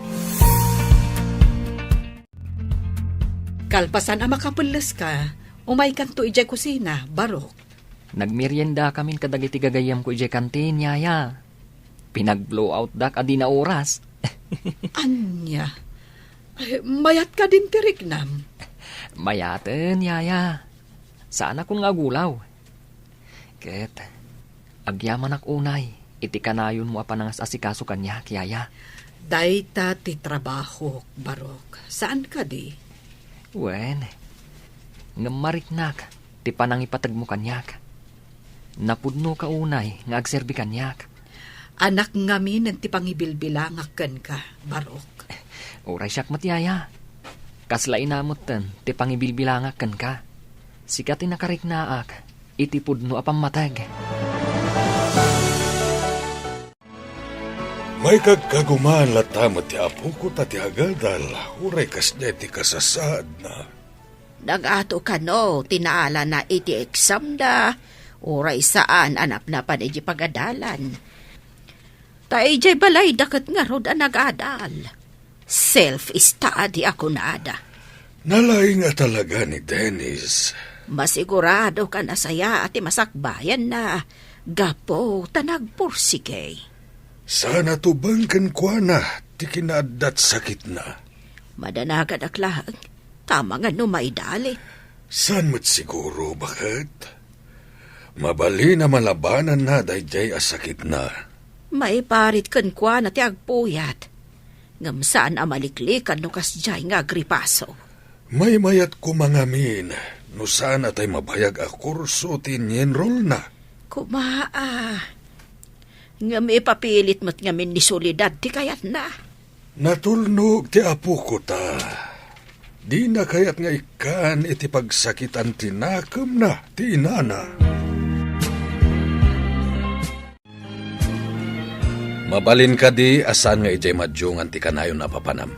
Kalpasan a makapelleska, umaykanto idiay kusina, Barok. Nagmeriendakamin kadagiti gagayyemko idiay kantin, Yaya. Pinag-blowoutdak a dina oras. Ania? Ay, mayat kadin ti riknam? Mayaten, Yaya. Saanakon nga agulaw. Ket agyamanak unay iti kanayonmo a panangas-asikaso kaniak, Yaya. Dayta ti trabahok, Barok. Saan kadi? Wen, ngem mariknak ti panangipategmo kaniak. Napudnoka unay nga agserbi kaniak. Anak ngamin ti pangibilbilangak kenka, Barok. Uray siak met, Yaya. Kasla ina metten ti pangibilbilangak kenka. Sika ti nakariknaak iti pudno a pammateg. Maikagkaguman latta met ti apoko ta ti agadal, uray kasdiay ti kasasaadna. Nagato kano ti naalana iti examda, uray saan a napnapan iti pagadalan. Ta idiay balayda ket ngarud a nagadal. Self-study a kunada. Nalaing a talaga ni Dennis. Masigurado ka nasayaat ti masakbayanna, gapu ta nagpursige. Saan a tubeng kenkuana ti kinaaddat sakitna. Madanagadak laeng, ta amangan no maidalit. Saan met siguro, baket? Mabalin a malabananna daydiay a sakitna. Maiparit kenkuana ti agpuyat, ngem saan a maliklikan no kasdiay nga agripaso. Maymayat koma ngamin no saan a tay mabayag a kurso ti ini-enrollna. Koma a. Ngem ipapilit met ngamin ni Soledad ti kayatna. Natulnog ti apoko ta. Dina kayat nga ikkan iti pagsakitan ti nakemna ti inana. Mabalin kadi a saan nga idiay madiongan ti kanayon a papanam?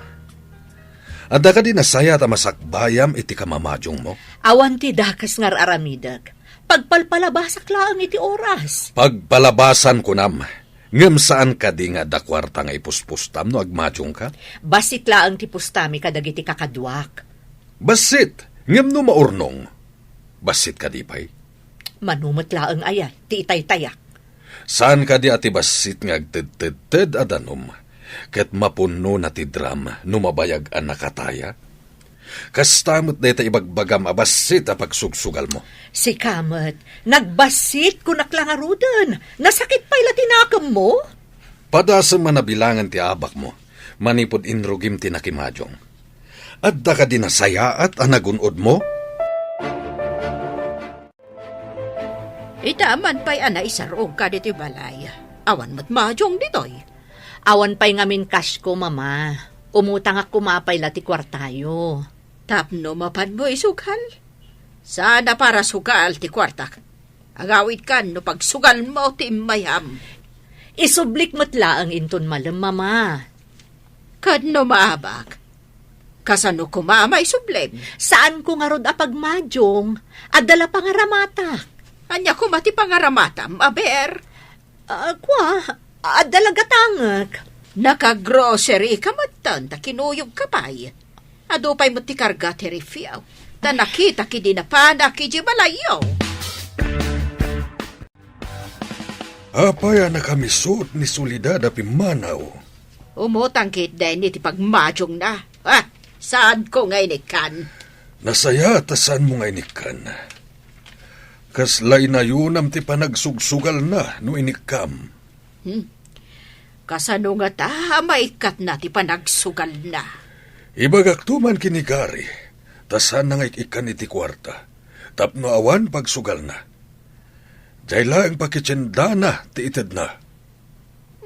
Adda kadi nasayaat a masakbayam iti kamamadiongmo? Awan ti dakes nga ar-aramidek. Pagpalpalabasak laeng iti oras. Pagpalabasan, kunam. Ngem saan kadi nga adda kuarta nga ipuspustam no agmadiongka? Bassit laeng ti pustami kadagiti kakaduak. Bassit, ngem no maurnong, bassit kadi pay? Mano met laeng aya ti itaytayak. Saan kadi a ti bassit nga agtedtedted a danum, ket mapunnona ti dram no mabayag a nakataya? Kasta met dayta ibagbagam a bassit a pagsugsugalmo. Sika met, nagbassit, kunak la ngaruden. Nasakit pay la ti nakemmo? Padasem a nabilangan ti abakmo, manipud inrugim ti nakimadiong. Adda kadi nasayaat a nagun-odmo? Ita man pay a naisarog ka ditoy balay. Awan met madiong ditoy. Awan pay ngamin kasko, Mama. Umutangak koma pay la ti kuartayo. Tapno mapanmo isugal? Saan a para sugal ti kuartak. Agawidkan no pagsugalmo ti immayam. Isublik met laeng inton malem, Mama. Ket no maabak, kasano koma a maisublim? Saanko ngarud a pagmadiong, adda la pangaramatak. Ania koma ti pangaramatam, aber? Ah, kua, adda la gatangek. Naka-grocery ka metten, ta kinuyogka pay. Adu pay met ti karga ti rifyo, ta nakitak idi napanak idiay balayyo. Apay a nakamisut ni Soledad a pimmanaw? Umutang ket dayta iti pagmadiongna. Ah, saanko nga inikkan. Nasayaat a saanmo nga inikkan. Kasla inayonam ti panagsugsugalna no inikkam. Hmm. Kasano ngata a maikkatna ti panagsugalna? Ibagakto man ken ni Gary, ta saanna nga ik-ikkan iti kuarta, tapno awan pagsugalna. Diay laeng pakitiendana ti itedna.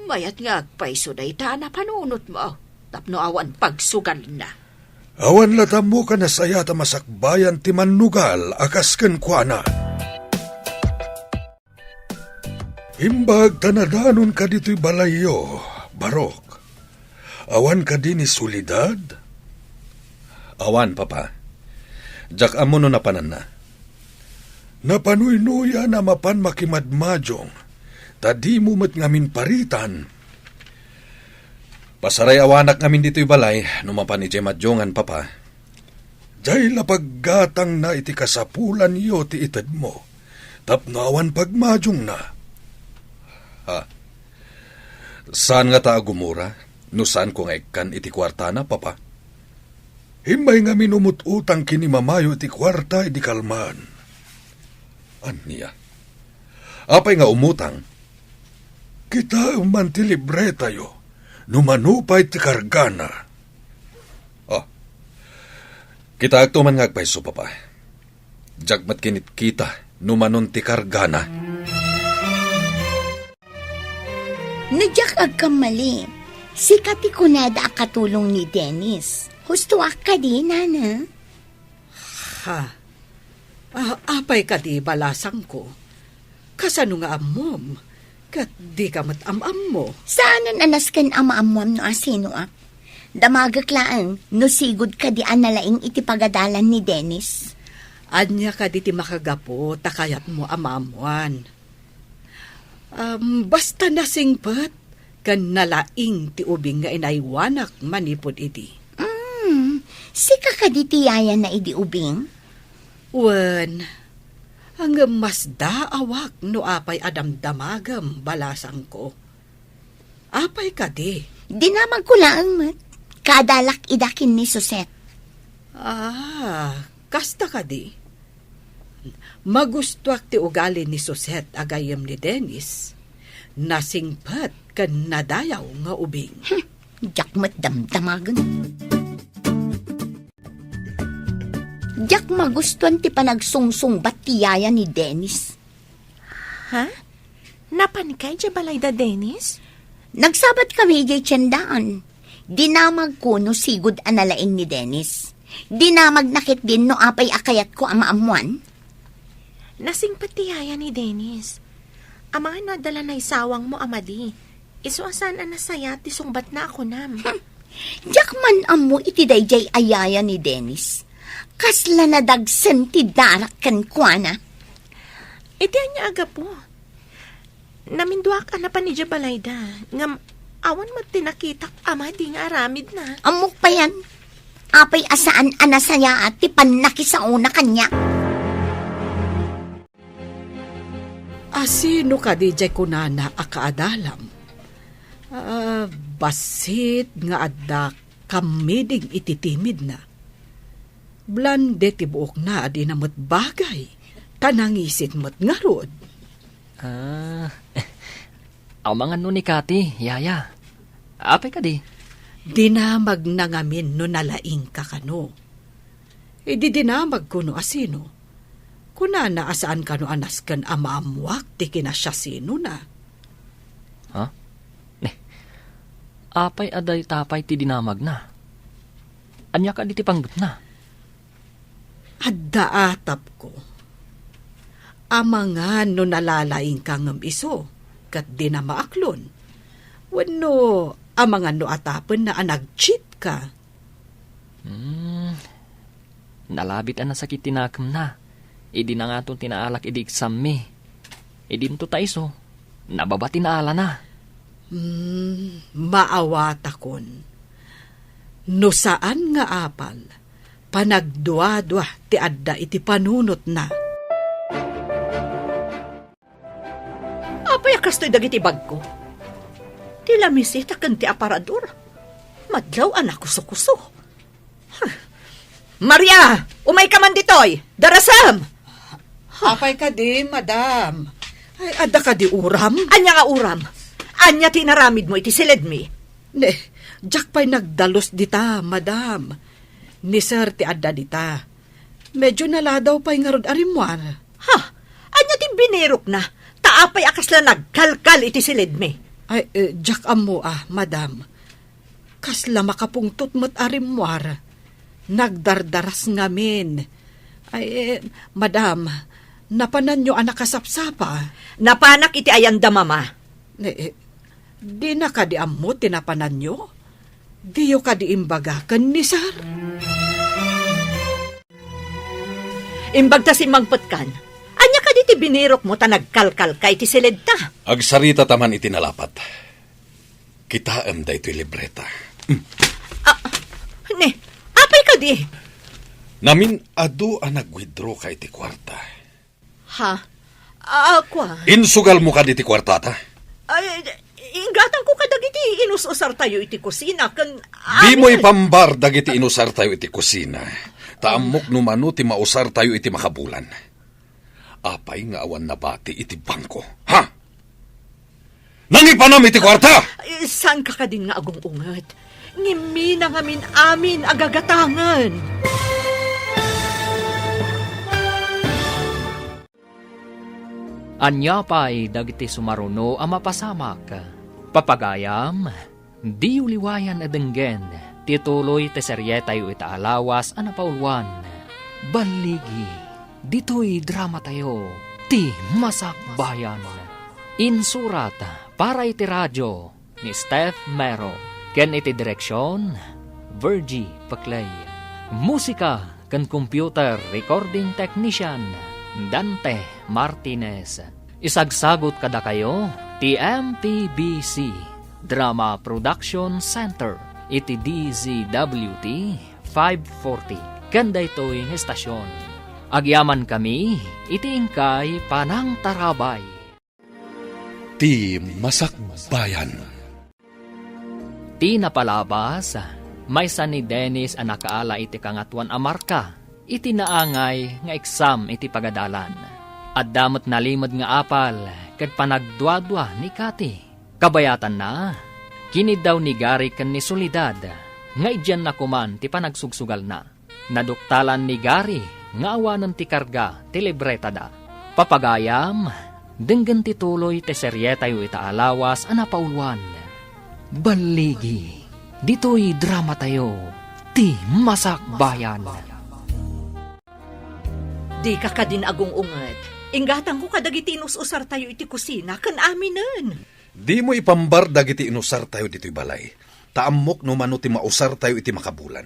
Mayat nga agpayso dayta a napanunotmo, tapno awan pagsugalna. Awan latta ammo a nasayaat a masakbayan ti mannugal a kas kenkuana. Imbag ta nadanonka ditoy balayyo, Barok. Awan kadi ni Soledad? Awan, Papa. Diak ammo no napananna. Napanuynoyan a mapan makimadmadiong, ta dimo met ngamin paritan. Pasarayawanak ngamin ditoy balay no mapan idiay madiongan, Papa. Diay la paggatangna iti kasapulanyo ti itedmo, tapno awan pagmadiongna. Ha? Saan ngata a gumura no saanko nga ikkan iti kuartana, Papa? Immay ngamin umut-utang ken ni Mamayo iti kuarta idi kalman. Ania? Apay nga umutang? Kitaem man ti libretayo no mano pay ti kargana. Ah, kitaekto man nga agpayso, Papa. Diak met kinitkita no manon ti kargana. No diak agkammali, sika ti kunada a katulong ni Dennis. Hustoak kadi, Nana? Ha? Ah, apay kadi, balasangko? Kasano nga ammom? Ket dika met am-ammo? Saanen a nasken a maammoam no asinoak. Damagek laeng no sigud kadi a nalaing iti pagadalan ni Dennis. Ania kadi ti makagapu ta kayatmo a maammoan? Am, basta nasingpet ken nalaing ti ubing nga inaywanak manipud idi. Mm, sika kadi ti yayana idi ubing? Wen, ngem masdaawak no apay a damdamagem, balasangko. Apay kadi? Dinamagko laeng met. Kaadalak ida ken ni Suset. Ah, kasta kadi? Magustoak ti ugali ni Suset a gayyem ni Dennis. Nasingpet ken nadayaw nga ubing. Hmm, diak met damdamagen. Diak magustuan ti panagsungsungbat ti yaya ni Dennis. Ha? Napanka idiay balayda, Dennis? Nagsabat kami idiay tiendaan. Dinamagko no sigud a nalaing ni Dennis. Dinamagna ketdin no apay a kayatko a maammoan. Nasingpet ti yaya ni Dennis. Amangan no adda la naisawangmo a madi. Isu a saan a nasayaat ti sungbatna a kunam. Hmm. Diak man ammo iti daydiay a yaya ni Dennis. Kasla nadagsen ti darak kenkuana. Iti ania a gapu? Naminduak a napan idiay balayda, ngem awan met ti nakitak a madi nga aramidna. Ammok payen, apay a saan a nasayaat ti pannakisaona kaniak. Asino kadi diay kunana a kaadalam? Ah, bassit nga adda kammiding iti timidna. Blonde ti buokna a dina met bagay, ta nangisit met ngarud. Ah, amangan no ni Kati, yaya. Apay kadi? Dinamagna ngamin no nalaingka kano. Idi dinamagko no asino, kunana a saan kano a nasken a maammoak ti kinasiasinona. Ha? Ne, apay a dayta pay ti dinamagna? Ania kadi ti panggepna? Adda atapko. Amangan no nalalaingka ngem isu, ket dina maaklon. Wenno amangan no atapenna a nag-cheat ka. Hmm. Nalabit a nasakit ti nakemna. Idi nangaton ti naalak idi exam-mi. Idinto ta isu, nababa ti naalana. Hmm, maawatakon. No saan nga apal, panagduadua ti adda iti panunotna. Apay a kastoy dagiti bagko? Ti lamisita ken ti aparador. Madlaw a nakusokuso. Huh. Maria, umayka man ditoy! Darasem! Apay kadi, madam? Ay, adda kadi uram? Ania nga uram? Ania ti inaramidmo iti siledmi? Ne, diak pay nagdalus dita, madam. Ni Sir ti adda dita. Medyo naladaw pay ngarud a rimmuar. Ha? Ania ti binirokna? Ta apay a kasla nagkalkal iti silidmi? Ay, eh, diak ammo a, madam. Kasla makapungtot met a rimmuar. Nagdardaras ngamin. Ay, eh, madam, napananyo a nakasapsapa? Napanak iti ayanda, Mama. Eh, eh, dina kadi ammo ti napananyo? Diyo kadi imbaga ken ni Sir? Imbag ta simmangpetkan. Ania kadi ti binirokmo ta nagkalkalka iti silidta? Agsarita ta man iti nalapat. Kitaem daytoy libreta. Mm. Ah, ne, apay kadi? Namin-adu a nag-withdraw ka iti kuarta. Ha? Ah, kua? Insugalmo kadi ti kuartata? Ay, inggatangko kadagiti inus-usartayo iti kusina ken... Dimo amin. Ipambar dagiti inusartayo iti kusina. Ta ammok no mano ti mausartayo iti makabulan. Apay nga awan nabati iti bangko? Ha? Nangipanam iti kuarta! Eh, saan ka kadin nga agung-unget? Ngimmi na ngamin amin a gagatangen. Ania pay dagiti sumaruno a mapasamak? Papagayam, diyo liwayan a denggen ti tuloy ti serietayo ita a lawas a napauluan. Balligi, ditoy dramatayo, ti Masakbayan. Insurat para iti radio ni Steph Mero, ken iti direksion, Virgie Paclay. Musika ken computer recording technician, Dante Martinez. Isagsagut kadakayo ti M P B C Drama Production Center iti D Z W T five forty ken daytoy nga estasion. Agyamankami iti inkay panangtarabay. Ti Masakbayan. Ti napalabas, maysa ni Dennis a nakaala iti Kangatoan a Marka iti naangay nga eksam iti pagadalan. Adda met nalimed nga apal ket panagduadua ni Cathy. Kabayatanna, kiniddaw ni Gary ken ni Soledad nga idianna koman ti panagsugsugalna. Naduktalan ni Gary nga awanen ti karga ti libretada. Papagayam, denggen ti tuloy ti serietayo ita a lawas a napauluan. Balligi, ditoy dramatayo, ti Masakbayan. Dika kadin agung-unget. Inggatangko kadagiti inus-usartayo iti kusina ken aminen. Dimo ipambar dagiti inusartayo ditoy balay, ta ammok no mano ti mausartayo iti makabulan.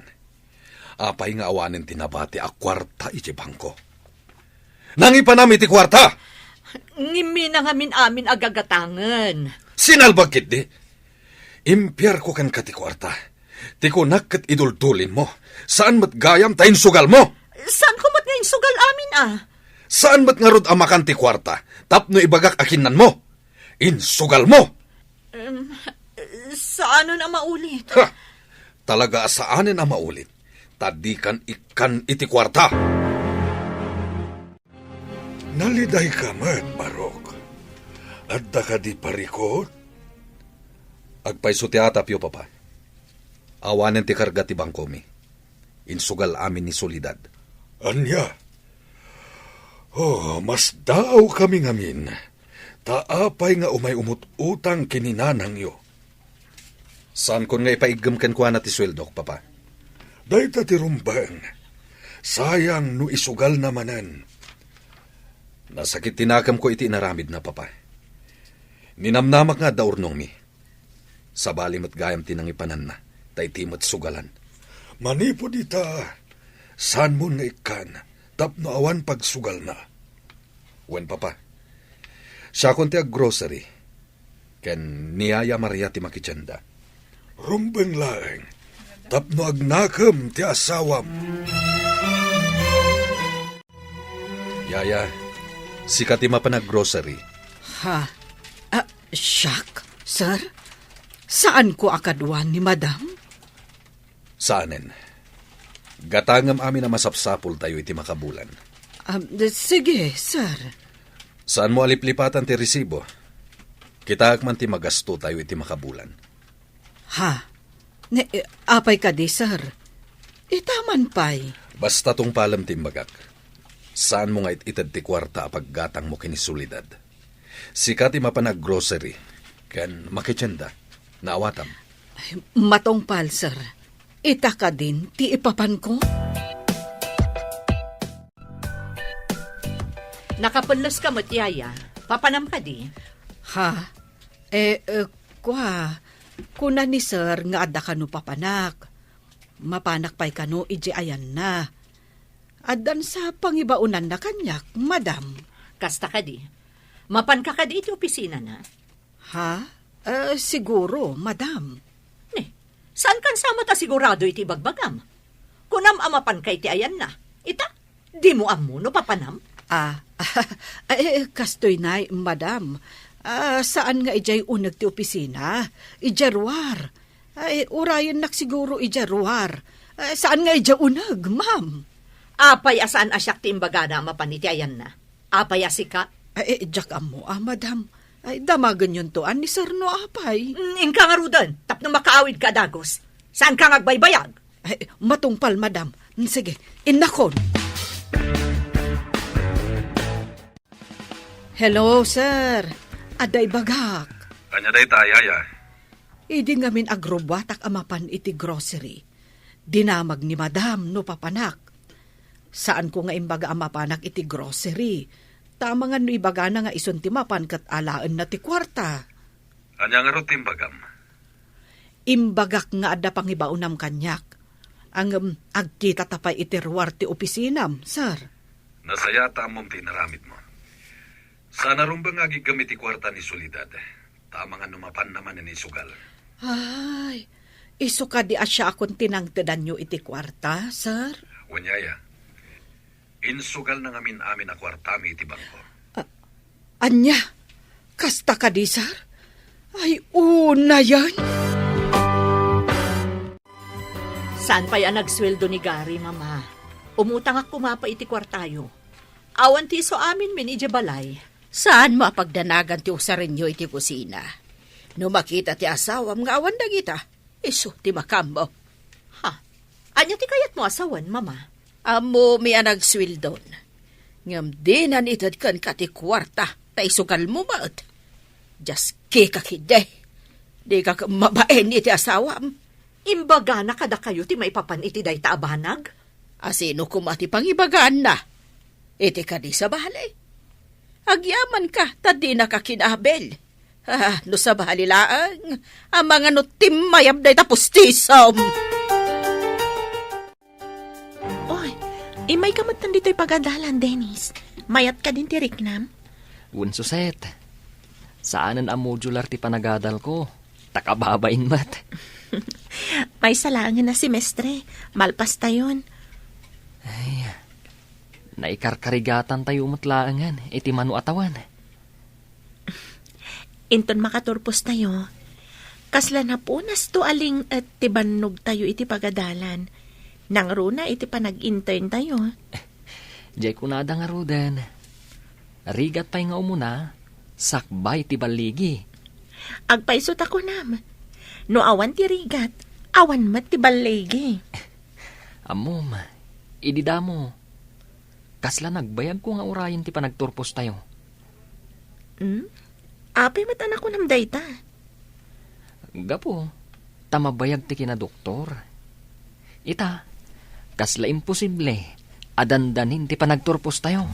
Apay nga awanen ti nabati a kuarta iti bangko? Nangipanam iti kuarta! Ngimmi na ngamin amin a gagatangen. Sinalbag ketdi? Impiarko kenka ti kuarta. Ti kunak ket iduldulinmo. Saan met gayam ta insugalmo. Saanko met nga insugal amin a? Saan met ngarud a makan ti kuarta tapno ibagak a kinnanmo? Insugalmo! Em, saanen a maulit. Ha! Talaga a saanen a maulit, ta dikan ikkan iti kuarta. Nalidayka met, Barok. Adda kadi parikut? Agpayso ti atapyo, Papa. Awanen ti karga ti bangkomi. Insugal amin ni Soledad. Ania? Oh, masdaawkami ngamin. Ta apay nga umay umut-utang ken ni nanangyo? Saankon nga ipaiggem kenkuana ti sueldok, Papa. Dayta ti rumbeng. Sayang no isugalna manen. Nasakit ti nakemko iti inaramidna, Papa. Ninamnamak nga adda urnongmi. Sabali met gayam ti nangipananna, ta iti met sugalan. Manipud ita, saanmon nga ikkan tapno awan pagsugalna. Wen, Papa, siakon ti aggrocery, ken ni Yaya Maria ti makitienda. Rumbeng laeng, tapno agnakem ti asawam. Yaya, sika ti mapan aggrocery. Ha? Ah, siak, sir? Saanko a kaduan ni madam? Saanen. Gatangem amin a masapsapultayo iti makabulan. Ah, sige, sir. Saanmo a liplipatan ti resibo? Kitaek man ti magastotayo iti makabulan. Ha? Ne, eh, apay kadi, sir? Ita man pay. Basta tungpalem ti imbagak. Saanmo nga it-ited ti kuarta a paggatangmo ken ni Soledad. Sika ti mapan aggrocery ken makitienda. Naawatam. Ay, matungpal, sir. Ita kadin ti ipapanko? Nakapelles ka met, Yaya. Papanam kadi? Ha? Eh, eh, kua, kuna ni sir nga adda kano papanak. Mapanak pay kano idiay ayanna. Addan sa pangibaonanna kaniak, madam. Kasta kadi. Mapanka kadi iti opisinana? Ha? Eh, siguro, madam. Ne, saankan sa met a sigurado iti ibagbagam? Kunam a mapanka iti ayanna. Ita, dimo ammo no papanam? Ah, eh, kastoy nay, madam. Ah, saan nga idiay uneg ti opisina? Idiay ruar. Ay, urayennak siguro idiay ruar. Eh, saan nga idiay uneg, ma'am? Apay a saan a siak ti imbagana a mapan iti ayanna? Apay a sika? Ay, eh, diak ammo, ah, madam. Ay, damagenyonto a ni sir no apay. Mm, inka ngaruden, tapno makaawidka a dagus. Saanka nga agbaybayag? Ay, matungpal, madam. Mm, sige, innakon. Hello, sir. Adda ibagak. Ania dayta, Yaya? Idi ngamin agrubbuatak a mapan iti grocery, dinamag ni madam no papanak. Saanko nga imbaga a mapanak iti grocery. Ta amangan no ibagana nga isun ti mapan ket alaenna ti kuarta. Ania ngarud ti imbagam? Imbagak nga adda pangibaonam kaniak. Ngem agkitata pay iti ruar ti opisinam, sir. Nasayaat ta ammom ti inaramidmo. Saan a rumbeng nga agiggem iti kuarta ni Soledad. Ta amangan no mapanna manen isugal. Ay, isu kadi a siakon ti nangtedanyo iti kuarta, sir? Wen, Yaya. Insugalna ngamin amin a kuartami iti bangko. A-, ania? Kasta kadi, sir? Ay, unayen? Saan pay a nagsueldo ni Gary, Mama? Umutangak koma pay iti kuartayo. Awan ti isu aminmin idiay balay. Saanmo a pagdanagan ti usarenyo iti kusina? No makita ti asawam nga awan dagita, isu ti makaammo. Ha? Ania ti kayatmo a sawen, Mama? Ammomi a nagsueldon. Ngem dinan ited kenka ti kuarta ta isugalmo met. Diaskika ketdi. Dika ket mabain iti asawam. Imbagana kadakayo ti maipapan iti dayta a banag? A sino koma ti pangibagaanna? Iti kadi sabali? Agyamanka ta dinaka kinabil. Ah, no sabali laeng, amangan no timmayab dayta pustisom. Oy, immayka met ditoy pagadalan, Dennis. Mayat kadin ti riknam? Wen, Suset. Saanen a modular ti panagadalko. Ta kababain met. Maysa laengen a semestre, malpastayon. Ay, naikarkarigatantayo met laengen iti mano a tawen. Inton makaturpostayo, kasla napunasto a ling-et ti bannogtayo iti pagadalan. Nangruna iti panag-interntayo. Diay kunada ngaruden. Rigat pay nga umuna, sakbay ti balligi. Agpayso ta kunam. No awan ti rigat, awan met ti balligi. Ammom, idi damo, kasla nagbayagko nga urayen ti panagturpostayo. Hmm? Apay met a nakunam dayta? Gapu ta mabayag ti kinadoktor. Ita, kasla imposible a dandanin ti panagturpostayo.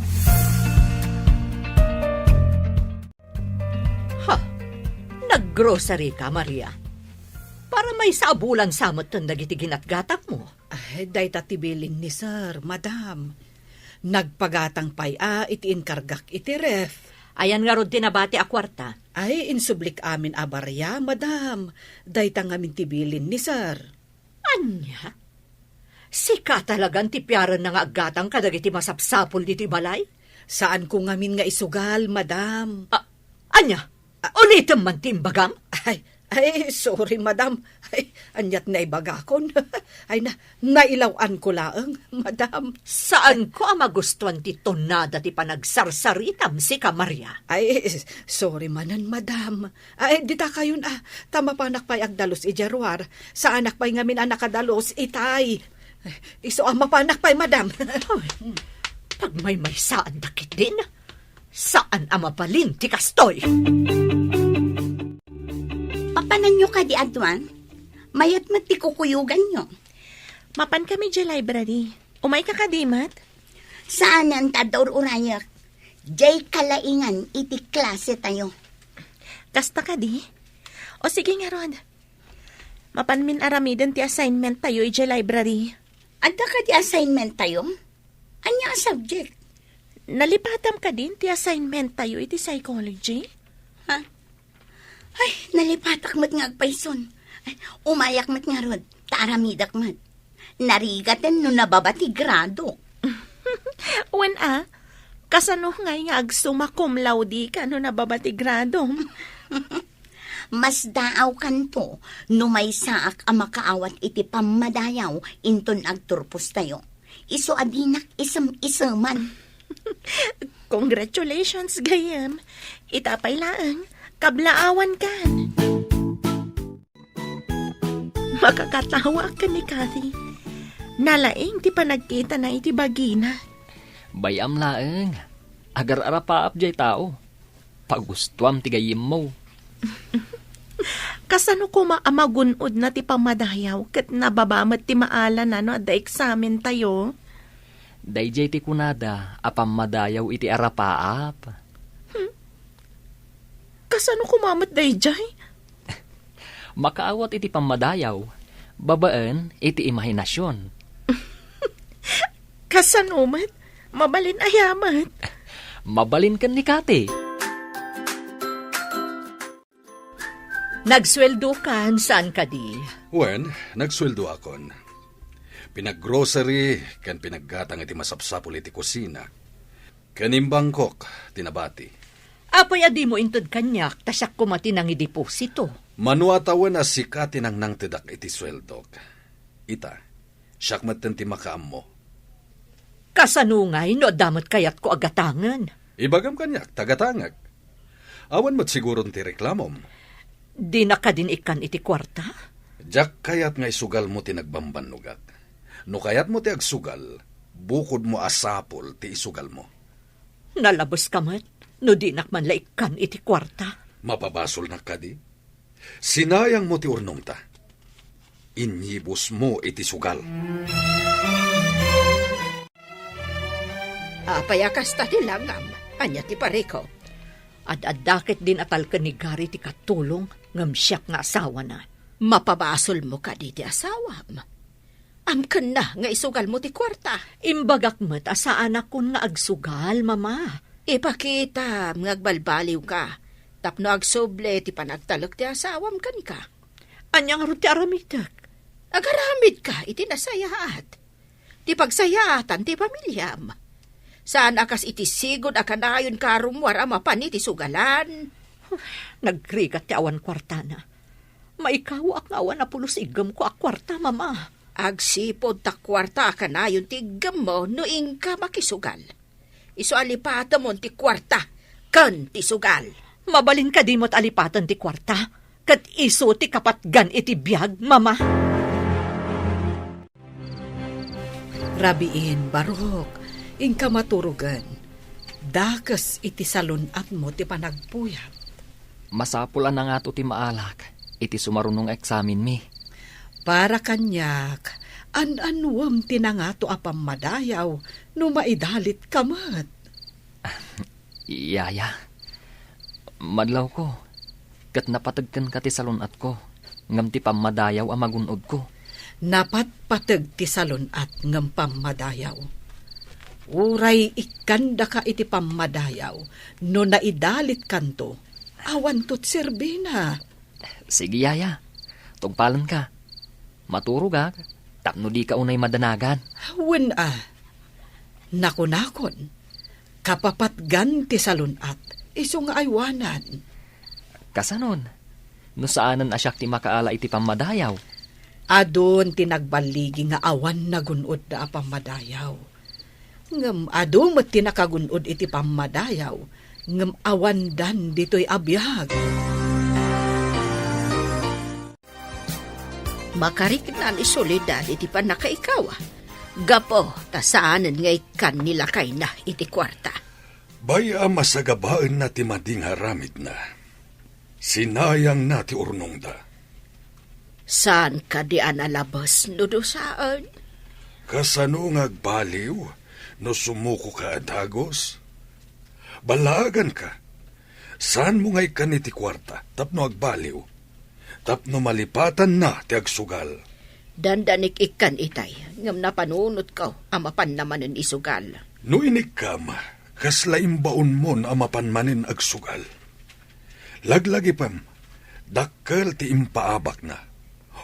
Ha? Naggrocery ka, Maria? Para maysa a bulan sa metten dagiti ginatgatangmo. Ay, dayta ti bilin ni sir, madam. Nagpagatang pay a iti inkargak iti ref. Ayan ngarud ti nabati a kuarta? Ay, insublik amin a baria, madam. Dayta ngamin ti bilin ni sir. Ania? Sika talagan ti piarenna nga aggatang kadagiti masapsapul ditoy balay? Saanko ngamin nga isugal, madam. A-, ania? Ulitem man ti imbagam? Ay, Ay, sorry, madam. Ay, aniat naibagakon. Ay, na, nailaw-anko laeng, madam. Saanko a magustuan ti tonada ti panagsarsaritam, sika, Maria. Ay, sorry manen, madam. Ay, dita kayon, ah, ta mapanak pay agdalus idiay ruar. Saanak pay ngamin a nakadalus itay. Isu a mapanak pay, madam. Ay, pagmaymaysaanda ketdin. Saan a mabalin ti kastoy. Papananyo kadi, Adwan? Mayat met ti kukuyoganyo. Mapan kami idiay library. Umayka kadi met? Saanen ta adda ur-urayek. Diay kalaingan iti klase tayo. Kasta kadi? O sige ngarud. Mapanmin aramiden ti assignment tayo idiay library. Adda kadi assignment tayo? Ania a subject? Nalipatam kadin ti assignment tayo iti psychology? Ha? Ay, nalipatak met nga agpayson. Ay, umayak met ngarud, ta aramidek met. Narigaten no nababa ti grado. Wen a, kasano ngay nga agsumma cum laude ka no nababa ti gradom? Masdaawkanto no maysaak a makaawat iti pammadayaw inton agturpostayo. Isu a dinak isem-iseman. Congratulations, gayyem. Ita pay laeng, kablaawankan. Makakatawa ken ni Kathy. Nalaing ti panagkitana iti bagina. Bay-am laeng. Agar-arapaap jay tao. Pagustuam ti gayyemmo. Kasano koma a magun-odna ti pammadayaw ket nababa met ti maalana no adda eksamen tayo? Daydiay ti kunada a pammadayaw iti arapaap. Hmm? Kasano koma met daydiay? Makaawat iti pammadayaw babaen iti imahinasion. Kasano met? Mabalin aya met? Mabalin ken ni Kati. Nagsueldokan, saan kadi? Wen, nagsueldoakon. Pinaggrocery ken pinaggatang iti masapsapul iti kusina. Ken imbangkok ti nabati. Apay a dimo inted kaniak, ta siak koma ti nangideposito? Mano a tawen a sika ti nangnangtedak iti sueldok. Ita, siak metten ti makaammo. Kasano ngay no adda met kayatko a gatangen? Ibagam kaniak, ta gatangek. Awan met siguron ti reklamom. Dinak kadin ikkan iti kuarta? Diak kayat nga isugalmo ti nagbambannogak. No kayatmo ti agsugal, bukodmo a sapul ti isugalmo. Nalabeska met no dinak man la ikkan iti kuarta. Mapabasolnak kadi? Sinayangmo ti urnongta. Inyibusmo iti sugal. Apay a kasta ti langam? Ania ti parikop? Ad-adda ketdin a talken ni Gary ti katulong ngem siak nga asawana. Mapabasolmo kadi ti asawam? Amkenna nga isugalmo ti kuarta. Imbagak met a saanakon nga agsugal, Mama. Ipakitam nga agbalbaliwka tapno agsubli ti panagtalek ti asawam kenka. Ania ngarud ti aramidek? Agaramidka iti nasayaat. Ti pagsayaatan ti pamiliam. Saan a kas iti sigud a kanayon ka a rummuar a mapan iti sugalan. Nagrigat ti awan kuartana. Maikawaak nga awan a pulos iggemko a kuarta, Mama. Agsipud ta kuarta a kanayon ti iggemmo no inka makisugal. Isu a lipatemon ti kuarta ken ti sugal. Mabalin kadi met a lipaten ti kuarta, ket isu ti kapatgan iti biag, Mama? Rabiin, barok, inka maturogen. Dakes iti salun-atmo ti panagpuyat. Masapul a nangato ti maalak iti sumaruno nga eksamenmi. Para kaniak, an-annuem ti nangato a pammadayaw no maidalitka met. Yaya, madlawko, ket napateg kenka ti salun-atko, ngem ti pammadayaw a magun-odko. Napatpateg ti salun-at ngem pammadayaw. Uray ikkandaka iti pammadayaw no naidalitkanto, awanto ti serbina. Sige, yaya. Tungpalenka. Maturogak tapno dika unay madanagan. Wen a. Nakunakon, kapapatgan ti salun-at, isu nga aywanan. Kasanon? No saanen a siak ti makaala iti pammadayaw? Adun ti nagballigi nga awan nagun-odda a pammadayaw. Ngem adu met ti nakagun-od iti pammadayaw, ngem awandan ditoy a biag. Makarikna ni Soledad iti pannakaikaw, gapu ta saanen nga ikkan ni lakayna iti kuarta. Bay-am a sagabaenna ti madi nga aramidna. Sinayangna ti urnongda. Saan kadi a nalabes no dusaen? Kasano nga agbaliw no sumukoka a dagus? Ballaaganka. Saanmo nga ikkan iti kuarta tapno agbaliw, tapno malipatanna ti agsugal. Dandanik ikkan itay, ngem napanunotko a mapanna manen isugal. No inikkam, kasla imbaonmon a mapan manen agsugal. Laglagipem, dakkel ti impaabakna.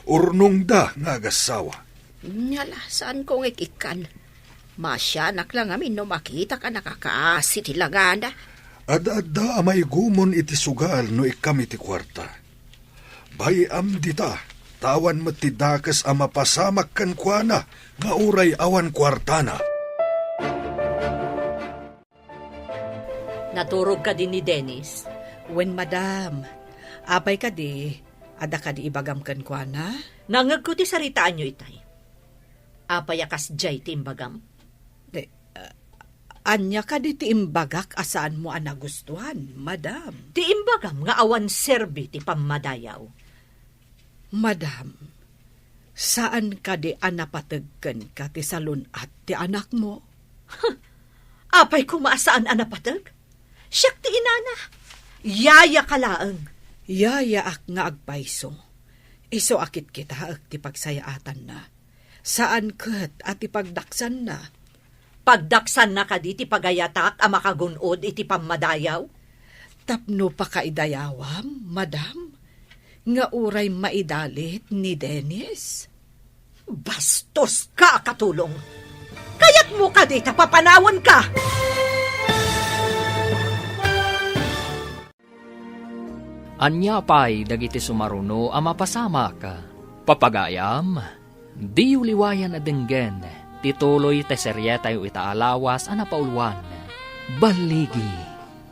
Urnongda nga agassawa. Nya la, saanko nga ikkan. Masianak la ngamin no makitak a nakakaasi ti langana. Adda-adda a maigumon iti sugal no ikkam iti kuarta. Bay-am dita, ta awan met ti dakes a mapasamak kenkuana nga uray awan kuartana. Naturog kadi ni Dennis? Wen, madam. Apay kadi? Adda kadi ibagam kenkuana? Nangngegko ti saritaanyo itay. Apay a kasdiay ti imbagam? Eh, ah, ania kadi ti imbagak a saanmo a nagustuan, madam? Ti imbagam nga awan serbi ti pammadayaw. Madam, saan kadi a napateg kenka ti salun-at ti anakmo? Apay koma a saan a napateg? Siak ti inana. Yayaka laeng. Yayaak nga agpayso. Isu a kitkitaek ti pagsayaatanna. Saan ket a ti pagdaksanna. Pagdaksanna kadi ti pagayatak a makagun-od iti pammadayaw? Tapno pakaidayawam, madam, nga uray maidalit ni Dennis. Bastoska a katulong! Kayatmo kadi ta papanawenka? Ania pay dagiti sumaruno a mapasamak? Papagayam, diyo liwayan a denggen ti tuloy ti serietayo ita a lawas a napauluan. Balligi,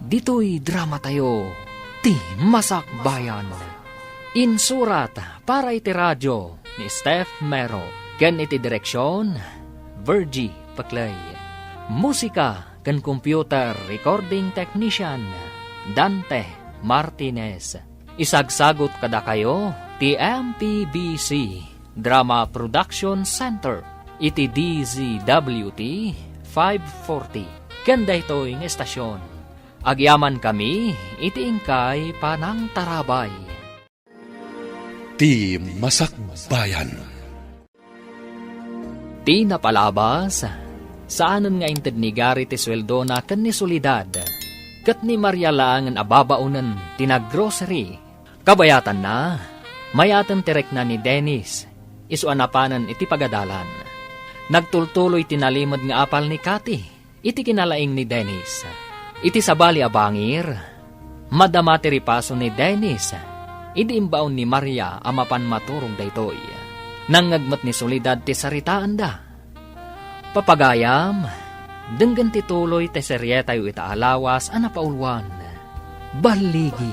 ditoy dramatayo, Ti Masakbayan. Insurat para iti radio ni Steph Mero ken iti direksion, Virgie Peclay. Musika ken computer recording technician, Dante Martinez. Isagsagut kadakayo ti M P B C Drama Production Center iti D Z W T five forty ken daytoy nga estasion. Agyamankami iti inkay panangtarabay. Ti Masakbayan. Ti napalabas, saanen nga inted ni Gary ti sueldona ken ni Soledad, ket ni Maria laengen a babaonen ti naggrocery. Kabayatanna, mayaten ti rikna ni Dennis, isu a napanen iti pagadalan. Nagtultuloy ti nalimed nga apal ni Cathy iti kinalaing ni Dennis. Iti sabali a bangir, madama ti ripaso ni Dennis idi imbaon ni Maria a mapan maturog daytoy. Nangngeg met ni Soledad ti saritaanda. Papagayam, denggen ti tuloy ti serietayo ita a lawas a napauluan. Balligi,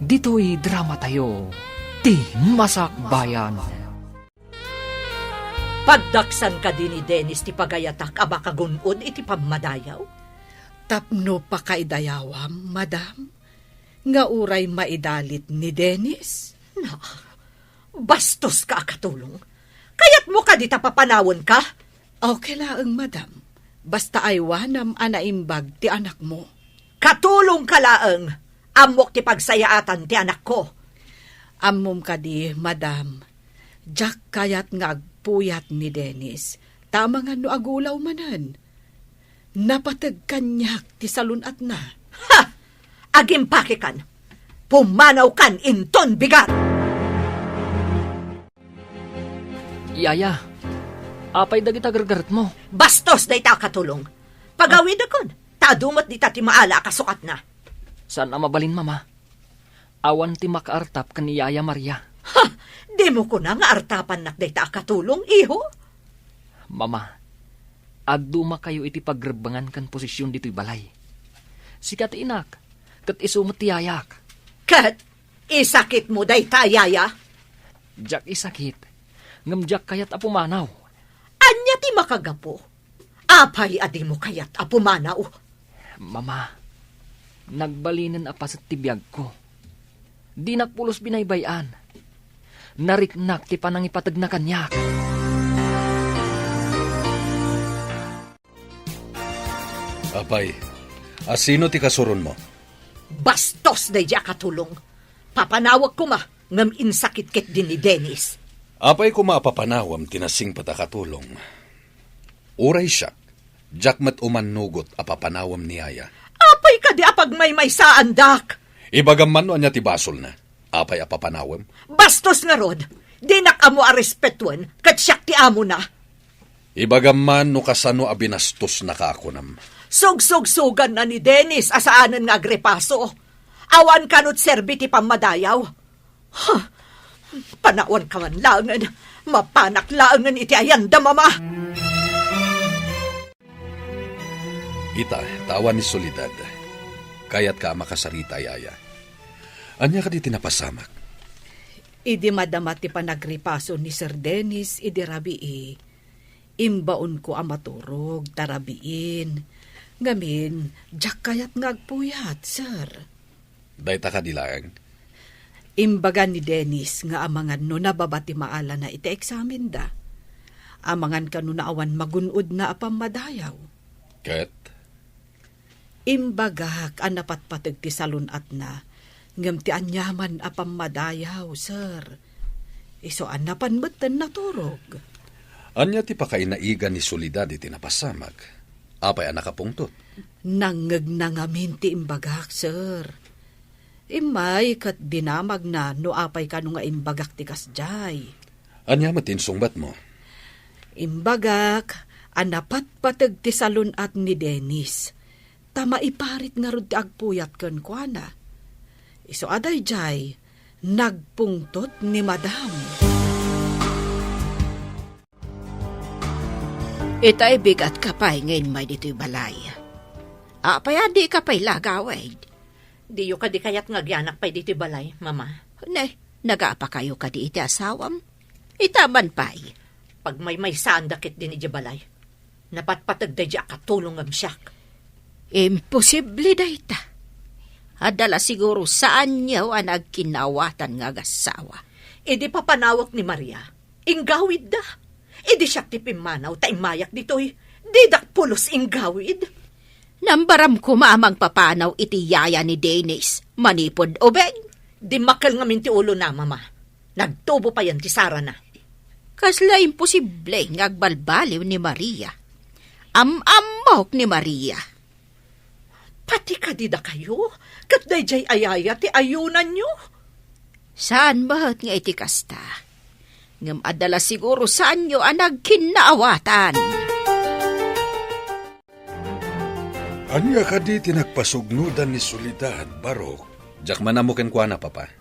ditoy dramatayo, Ti Masakbayan. Pagdaksan kadi ni Dennis ti pagayatak a makagun-od iti pammadayaw? Tapno pakaidayawam, madam, nga uray maidalit ni Dennis? Na, bastoska a katulong. Kayatmo kadi ta papanawenka? Okay laeng, madam. Basta aywanam a naimbag ti anakmo. Katulongka laeng. Ammok ti pagsayaatan ti anakko. Ammom kadi, madam, diak kayat nga agpuyat ni Dennis, ta amangan no agulaw manen. Napateg kaniak ti salun-atna. Ha! Agimpakekan! Pumanawkan inton bigat! Yaya, apay dagita gargaretmo? Bastos dayta a katulong. Pagawidekon, ta adu met dita ti maala a kasukatna. Saan a mabalin, Mama. Awan ti makaartap ken ni Yaya Maria. Ha! Dimo kuna nga artapannak dayta a katulong, iho? Mama, agdumakayo iti pagrebbengan ken posesion ditoy balay. Sika ti inak, ket isu met ti yayak. Ket isakitmo dayta a yaya? Diak isakit, ngem diak kayat a pumanaw. Ania ti makagapu? Apay a dimo kayat a pumanaw? Mama, nagbalinen a paset ti biagko. Dinak pulos binaybay-an. Nariknak ti panangipategna kaniak. Apay, asino ti kasuronmo? Bastos daydi a katulong. Papanawek koma, ngem insakit ketdi ni Dennis. Apay koma a papanawem ti nasingpet a katulong? Uray siak, diak met umannugot a papanawem ni Yaya. Apay kadi a pagmaymaysaandak? Ibagam man no ania ti basolna. Apay a papanawem? Bastos ngarud! Dinak ammo a respetuen, ket siak ti amona. Ibagam man no kasano a binastosnaka a kunam. Sugsugsuganna ni Dennis a saanen nga agrepaso. Awan kano ti serbi ti pammadayaw. Huh! Panawanka man laengen, mapanak laengen iti ayanda, Mama! Ita, ta awan ni Soledad. Kayatka a makasarita, Yaya. Ania kadi ti napasamak? Idi madama ti panagripaso ni Sir Dennis idi rabii, imbaonko a maturog ta rabiin. Ngamin, diak kayat nga agpuyat, sir. Dayta kadi laeng? Imbaga ni Dennis nga amangan no nababa ti maalana iti eksamenda. Amangan kano no awan magun-odna a pammadayaw. Ket? Imbagak a napatpateg ti salun-atna, ngem ti aniaman a pammadayaw, sir. Isu a napan metten naturog. Ania ti pakainaigan ni Soledad iti napasamak? Apay a nakapungtot? Nangngegna ngamin ti imbagak, sir. Immay ket dinamagna no apay kano nga imbagak ti kasdiay. Ania met ti insungbatmo? Imbagak a napatpateg ti salun-at ni Dennis, ta maiparit ngarud ti agpuyat kenkuana. Isu a daydiay, nagpungtot ni Madam. Itay bigatka pay nga immay ditoy balay. Apay a dika pay la agawid? Diyo kadi kayat nga agyanak pay ditoy balay, Mama? Ne, nagapakayo kadi iti asawam? Ita man pay. Pagmaymaysaanda ketdi idiay balay. Napatpateg daydi a katulongem siak. Imposible dayta. Adda la siguro saanyo a nagkinnaawatan nga agassawa. Idi papanawek ni Maria, inggawidda. Idi siak ti pimmanaw ta immayak ditoy, didak pulos inggawid. Nambaram koma a mangpapanaw iti yaya ni Dennis manipud ubing. Dimmakkel ngamin ti ulona, Mama. Nagtubo payen ti sarana. Kasla imposible nga agbalbaliw ni Maria. Am-ammok ni Maria. Pati kadi dakayo, ket daydiay a yaya ti ayunanyo? Saan met nga iti kasta. Ngem adda la siguro saanyo a nagkinnaawatan. Ania kadi ti nagpasugnodan ni Soledad, Barok? Diak man ammo kenkuana, Papa.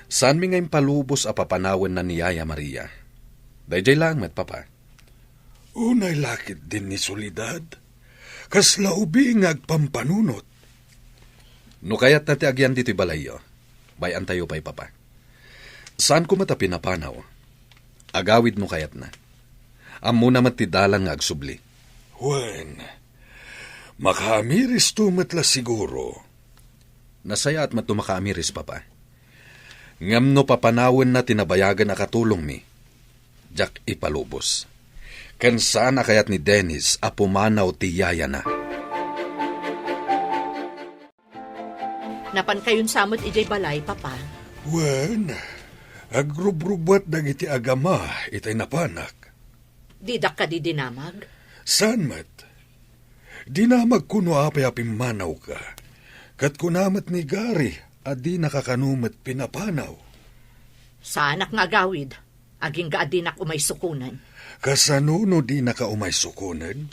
Saanmi nga impalubos a papanawenna ni Yaya Maria. Daydiay laeng met, Papa. Unay la ketdin ni Soledad, kasla ubing nga agpampanunot. No kayatna ti agyan ditoy balayyo, bay-antayo pay, Papa. Saanko met a pinapanaw. Agawid no kayatna. Ammona met ti dalan nga agsubli. Wen, makaamiristo met la siguro. Nasayaat met no makaamiris, Papa. Ngem no papanawenna ti nabayagen a katulongmi, diak ipalubos. Ken saan a kayat ni Dennis a pumanaw ti yayana. Napankayon sa met idiay balay, Papa? Wen, agrubrubbuat dagiti agama itay napanak. Didak kadi dinamag? Saan met. Dinamagko no apay a pimmanawka. Ket kuna met ni Gary a dinaka kano met pinapanaw. Saanak nga agawid, agingga a dinak umay sukonen. Kasano no dinaka umay sukonen?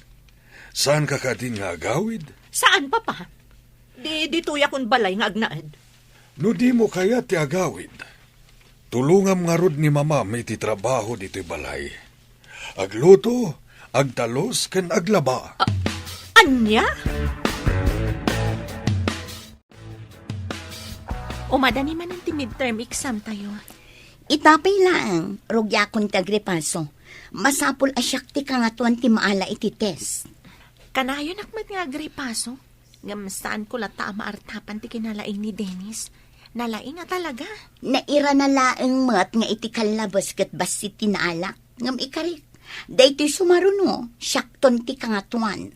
Saanka kadin nga agawid? Saan, Papa. Di, ditoyakon balay nga agnaed. No dimo kayat ti agawid, tulongam ngarud ni mamam iti trabaho ditoy balay. Agluto, agtalus, ken aglaba. Ania? Umadani manen ti midterm exam tayo. Itapay laeng, rugiakon ti agripaso. Masapul a siak ti kangatoan ti maala iti test. Kanayonak met nga agripaso, ngem saanko latta a maartapan ti kinalaing ni Dennis. Nalaing a talaga. Nairana laeng met nga iti kallabes ket bassit ti naalak. Ngem ikarik, daytoy sumaruno, siakton ti kangatoan.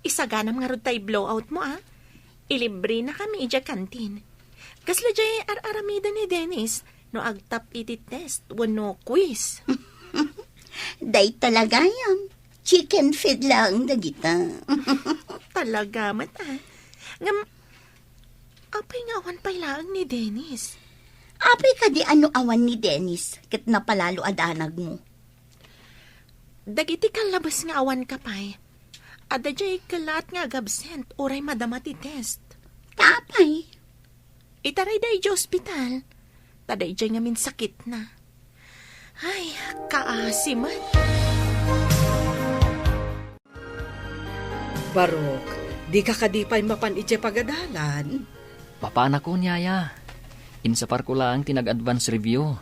Isaganam ngarud tay blowout mo, a? Ilibrenakami idiay kantin. Kasla diay ar-aramiden ni Dennis no agtap iti test wenno quiz. Dayta la gayam. Chicken feed laeng dagita. Talaga met, a. Ngem, apay nga awan pay laeng ni Dennis? Apay kadi a no awan ni Dennis ket napalalo a danagmo? Dagiti kallabes nga awan ka pay, adda diay kellaat nga agabsent uray madama ti test. Ta apay? Itarayda idiay ospital, ta daydiay ngamin sakitna. Ay, kaasi man. Barok, dika kadi pay mapan idiay pagadalan? Mapanakon, yaya. Insaparko laeng ti nag-advance review.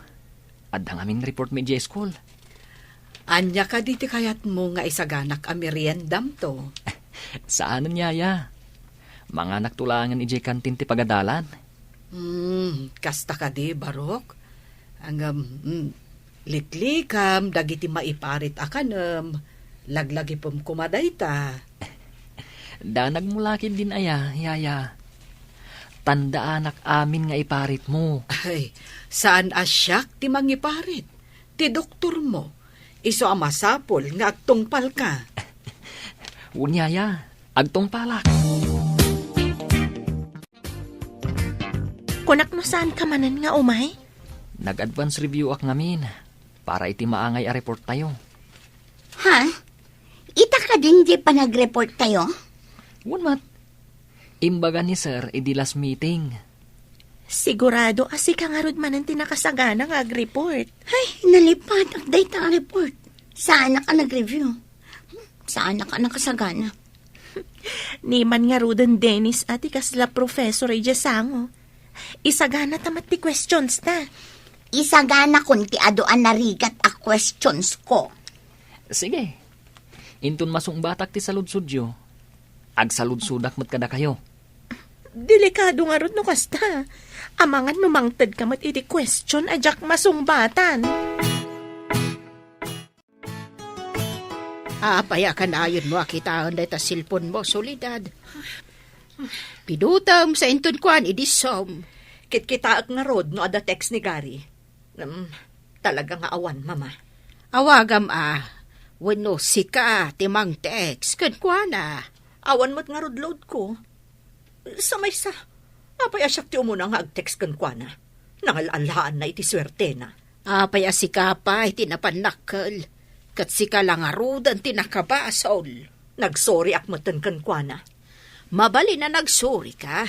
Adda ngamin report mi idiay school. Ania kadi ti kayatmo nga isaganak a meriendamto? Saanen, yaya. Manganakto laengen idiay kantin ti pagadalan. Hmm, kasta kadi, Barok? Ngem, mm, liklikam dagiti maiparit a kanem. Laglagipem koma dayta. Danagmo la ketdin aya, yaya. Tandaanak amin nga iparitmo. Ay, saan a siak ti mangiparit. Ti doktormo, isu a masapul nga agtungpalka. Wen, yaya, agtungpalak. Kunak no saanka manen nga umay? Nag-advance review-ak ngamin para iti maangay a report tayo. Ha? Ita kadin diay panagreport tayo? Wen met. Imbaga ni Sir idi last meeting. Sigurado a sika ngarud manen ti nakasagana nga agreport. Ay, nalipatak dayta a report. Saanak a nagreview. Saanak a nakasagana. Ni man ngaruden Dennis a ti kasla professor idiay sango. Isaganata met ti questions ta. Isaganakon ti adu a narigat a questions ko. Sige. Inton masungbatak ti saludsodyo, agsaludsodak met kadakayo. Delikado ngarud no kasta. Amangan no mangted ka met iti question a diak masungbatan. Apay a kanayonmo a kitaen dayta cellphone mo, Soledad? Pidutem sa inton kuan idi Zoom. Kitkitaek ngarud no adda text ni Gary. Ngem, talaga nga awan, Mama. Awagam a, wenno sika ti mangtext kenkuana. Awan met ngarud load ko. Sa maysa, apay a siak ti umuna nga agtext kenkuana? Nangal-allaanna iti suertena. Apay a sika pay ti napannakkel, ket sika la ngaruden ti nakabasol. Nagsoriak metten kenkuana. Mabalin a nagsorika.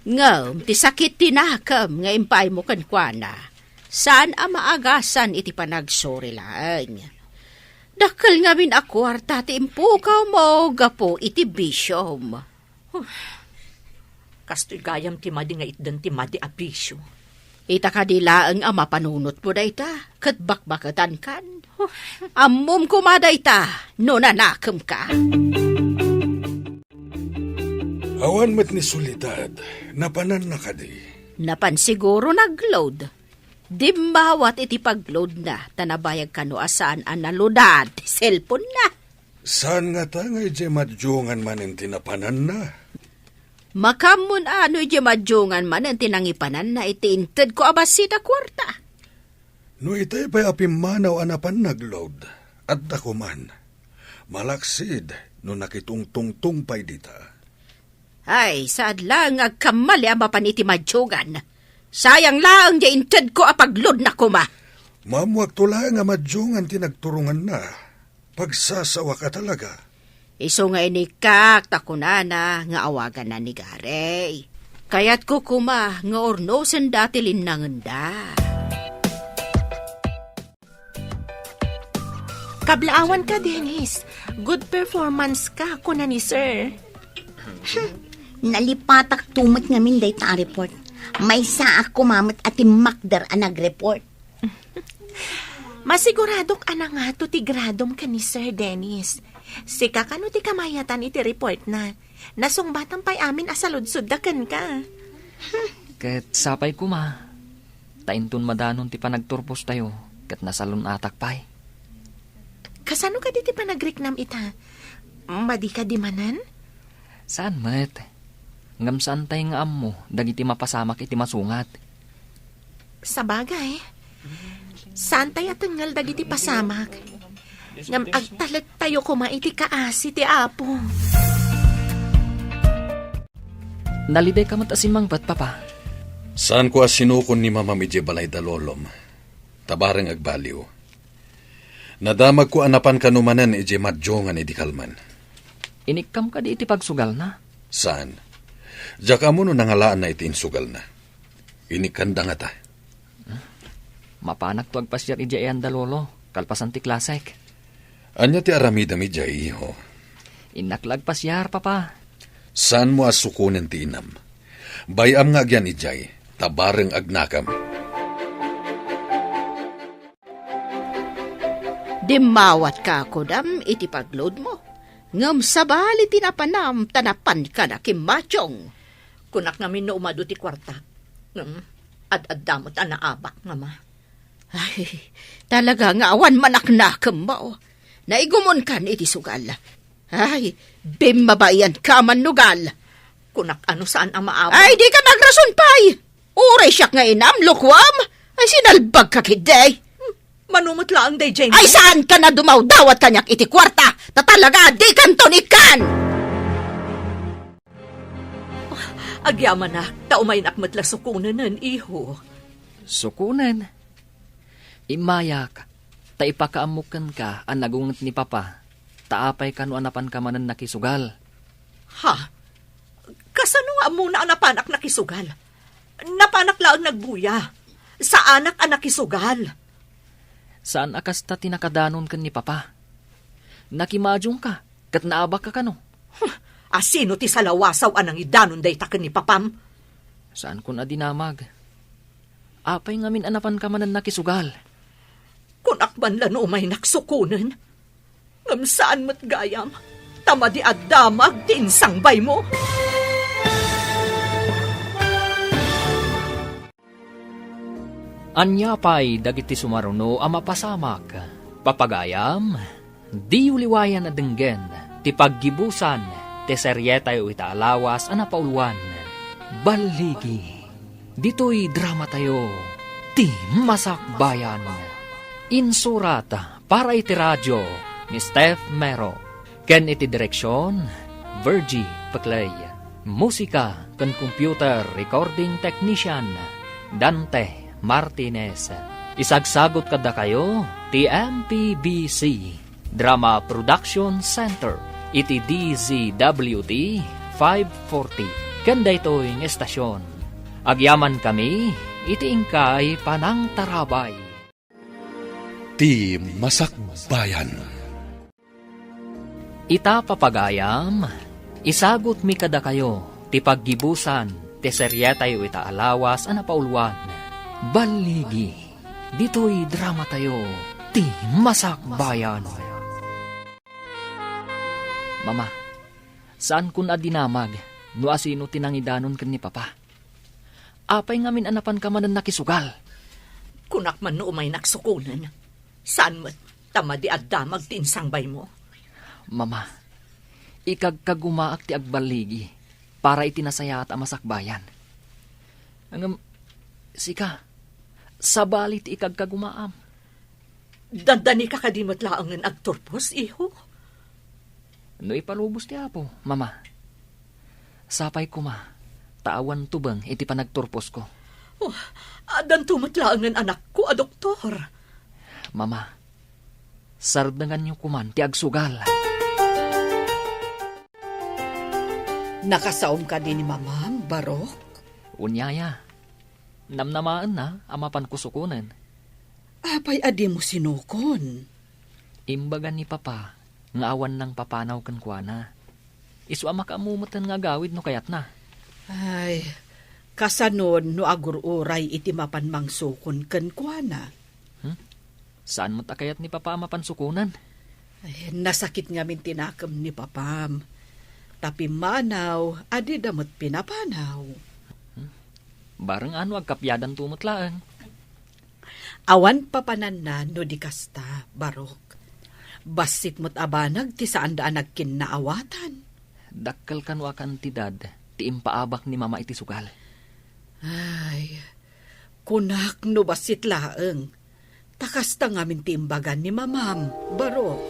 Ngem ti sakit ti nakem nga impaaymo kenkuana, saan a maagasan iti panagsori laeng. Dakkel ngamin a kuarta ti impukawmo gapu iti bisiom. Huh. Kastoy gayam ti madi nga itdan ti madi a bisio. Ita kadi laeng a mapanunotmo dayta, ket bakbaketankan. Huh. Ammom koma dayta no nanakemka. Awan met ni Soledad, napananna kadi? Napan siguro nagload. Dimmawat iti pagloadna, ta nabayag kano a saan a naloadan ti cellphone-na. Saan ngata nga idiay madiongan manen ti napananna? Makaammoan a no idiay madiongan manen ti nangipananna iti intedko a bassit a kuarta. No itay pay a pimmanaw a napan nagload, adda koman. Malaksid no nakitungtungtong pay dita. Ay, saad laeng nga agkammali a mapan iti madiongan. Sayang laeng diay intedko a pagloadna koma. Maammoakto laeng a madiongan ti nagturonganna. Pagsasawak a talaga. Isu nga inikkat ta kunana nga awaganna ni Gary. Kayatko koma nga urnosenda ti linnangenda. Kablaawanka, Dennis. Good performance ka, kuna ni Sir. Nalipatak to met ngamin dayta a report. Maysaak koma met a timmakder a nag-report. Masiguradok a nangato ti gradom ken ni Sir Dennis. Sika kano ti kamayatan iti report na. Nasungbatam pay amin a saludsodda kenka. Ket sapay koma, ta inton madanon ti panagturpostayo, ket nasalun-atak pay. Kasano kadi ti panagriknam ita? Madi kadi manen? Saan met. Ngem saantay nga ammo dagiti mapasamak iti masungat. Sabagay, saantay a tengngel dagiti pasamak. Ngem agtalektayo koma iti kaasi ti Apo. Nalidayka met a simmangpet, Papa. Saanko a sinukon ni Mamam idiay balay da Lolom. Ta bareng agbaliw. Nadamagko a napan kano manen idiay madiongan idi kalman. Inikkam kadi iti pagsugalna? Saan. Diak ammo no nangalaanna iti insugalna. Inikkanda ngata. Mapanakto agpasiar idiay ayan da Lolo, kalpasan ti klasek. Ania ti aramidem idiay, iho? Innak la agpasiar, Papa. Saanmo a sukonen ti inam. Bay-am nga agyan idiay, ta bareng agnakem. Dimmawatka, kunam, iti pagloadmo. Ngem sabali ti napanam, ta napanka nakimmatyong. Kunak ngamin no umadu ti kuartak. Ngem ad-adda met a naabak, Mama. Ay, talaga nga awan manaknakemmo. Naigumonkan iti sugal. Ay, bimmabaianka, mannugal. Kunak a no saan a maawat. Ay, dika agrason pay! Uray siak nga inam, lukuam! Ay, sinalbagka ketdi! Mano met laeng daydiay? Ay, saanka a dumawdawat kaniak iti kuarta, ta talaga dikanton ikkan! Agyamanak, ta umaynak met la sukonenen, iho. Sukonen? Immayak, ta ipakaammok kenka a nagunget ni Papa, ta apay kano a napanka manen nakisugal. Ha? Kasano nga ammona a napanak nakisugal? Napanak laeng nagbuya. Saanak a nakisugal. Saan a kasta ti nakadanon ken ni Papa. Nakimmatyongka, ket naabakka kano. Huh, a sino ti salawasaw a nangidanon dayta ken ni Papam? Saankon a dinamag. Apay ngamin a napanka manen nakisugal? Kunak man la no umaynak sukonen. Ngem saan met gayam, ta madi a damag ti insangbaymo. Ania pay dagiti sumaruno a mapasamak? Papagayam, diyo liwayan a denggen ti paggibusan ti serietayo ita a lawas a napauluan, Balligi. Ditoy dramatayo, Ti Masakbayan. Insurat para iti radio ni Steph Mero, ken iti direksion, Virgie Peclay. Musika ken computer recording technician, Dante Martinez. Isagsagut kadakayo ti M P B C Drama Production Center iti D Z W T five forty ken daytoy nga estasion. Agyamankami iti inkay panangtarabay. Ti Masakbayan. Ita, papagayam, isagutmi kadakayo ti paggibusan ti serietayo ita a lawas a napauluan, Balligi. Ditoy dramatayo, Ti Masakbayan. Mama, saankon a dinamag no asino ti nangidanon ken ni Papa. Apay ngamin a napanka manen nakisugal? Kunak man no umaynak sukonen. Saan met, ta madi a damag ti insangbaymo. Mama, ikagkagumaak ti agballigi para iti nasayaat a masakbayan. Ngem, sika, sabali ti ikagkagumaam. Dandanika kadi met laengen agturpos, iho? No ipalubos ti Apo, Mama. Sapay koma, ta awan tubeng iti panagturposko. Oh, addanto met laengen anakko a doktor. Mama, sardenganyo koman ti agsugal. Nakasaom kadi ni Mamam, Barok? Wen, yaya, namnamaenna a mapanko sukonen. Apay a dimo sinukon? Imbaga ni Papa nga awan nangpapanaw kenkuana. Isu a makaammo metten nga agawid no kayatna. Ay, kasanon no agur-uray iti mapan mangsukon kenkuana? Hmm? Saan met a kayat ni Papa a mapansukonen? Ay, nasakit ngamin ti nakem ni Papam. Ta pimmanaw a dida met pinapanaw. Hmm? Bareng ano agkapiadanto met laeng. Awan papananna no di kasta, Barok. Bassit met a banag ti saanda a nagkinnaawatan. Dakkel kano a kantidad ti impaabak ni Mama iti sugal. Ay, kunak no bassit laeng. Ta kasta ngamin ti imbaga ni Mamam, Barok.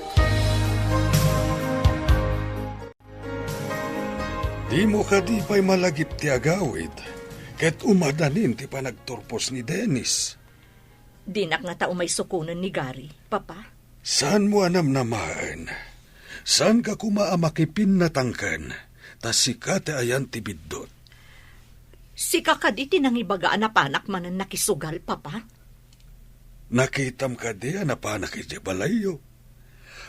Dimo kadi pay malagip ti agawid, ket umadanin ti panagturpos ni Dennis? Dinak ngata umay sukonen ni Gary, Papa. Saanmo a namnamaen? Saanka koma a makipinnatangken, ta sika ti ayan ti biddut. Sika kadi ti nangibaga a napanak manen nakisugal, Papa? Nakitam kadi a napanak idiay balayyo?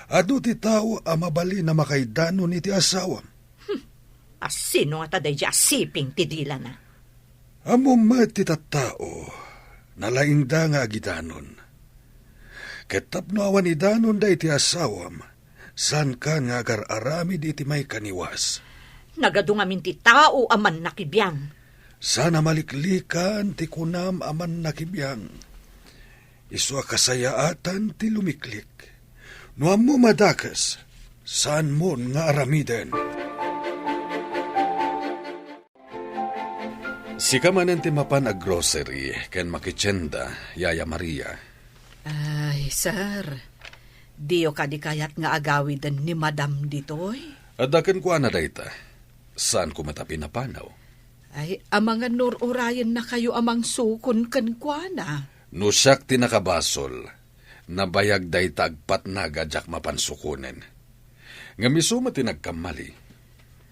Adu ti tao a mabalin a makaidanon iti asawam? Hmm. Asino ngata daydiay a siping ti dilana? Ammom met ti tattao, nalaingda nga agidanon. Ket tapno awan idanonda iti asawam, saankan nga agar-aramid iti maikaniwas. Nagadu ngamin ti tao a mannakibiang. Saan a maliklikan ti kunam a mannakibiang. Isu a kasayaatan ti lumiklik. No ammom a dakes, saanmon nga aramiden. Sika manen ti mapan a grocery ken makitienda, Yaya Maria. Ay, sir. Diyo kadi kayat nga agawiden ni Madam ditoy? Adda kenkuana dayta. Saanko met a pinapanaw. Ay, amangan no ur-urayennakayo a mangsukon kenkuana. No siak ti nakabasol, nabayag dayta agpatnag a diak mapan sukonen. Ngem isu met ti nagkammali.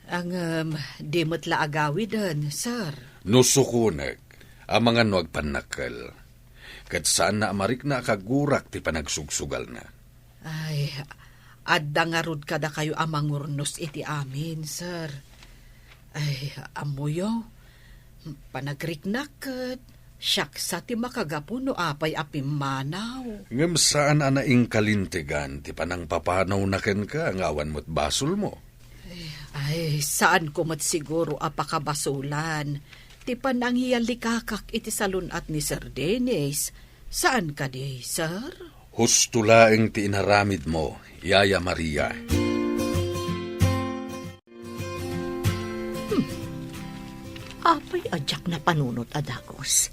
Ngem, di met la agawiden, sir. No sukonek, amangan no agpannakkel. Ket saanna a marikna a kagurak ti panagsugsugalna. Ay, adda ngarud kadakayo a mangurnos iti amin, sir. Ay, ammoyo, panagriknak ket siak sa ti makagapu no apay a pimmanaw. Ngem saan a naingkalintegan ti panangpapanawna kenka nga awan met basolmo. Ay, saanko met siguro a pakabasolan ti panangiyalikakak iti salun-at ni Sir Dennis. Saan kadi, sir? Husto laeng ti inaramidmo, Yaya Maria. Hmm. Apay a diak napanunot a dagus?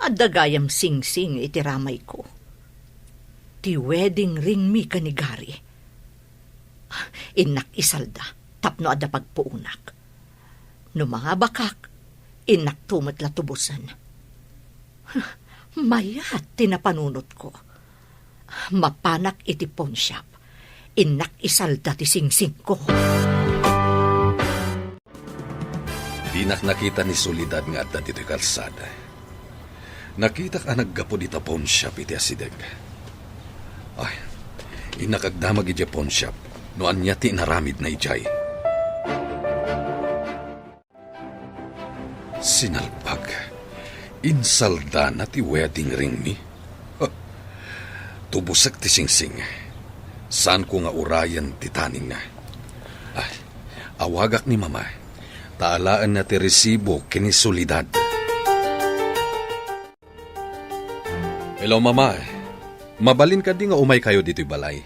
Adda gayam singsing iti ramayko. Ti wedding ring mi ken ni Gary. Innak isalda tapno adda pagpuonak. No mangabakak, innakto met la tubosen. Mayat ti napanunotko. Mapanak iti pawnshop, innak isalda ti singsingko. Dinak nakita ni Soledad nga adda ditoy kalsada. Nakitak a naggapu dita pawnshop iti asideg. Ay, innak agdamag idiay pawnshop no ania ti inaramidna idiay. Sinalbag. Insaldana ti wedding ring mi. Huh. Tubosek ti singsing. Saanko nga urayen ti taningna. Ay, awagak ni Mama. Ta alaenna ti resibo ken ni Soledad. Hello, Mama. Mabalin kadi nga umaykayo ditoy balay?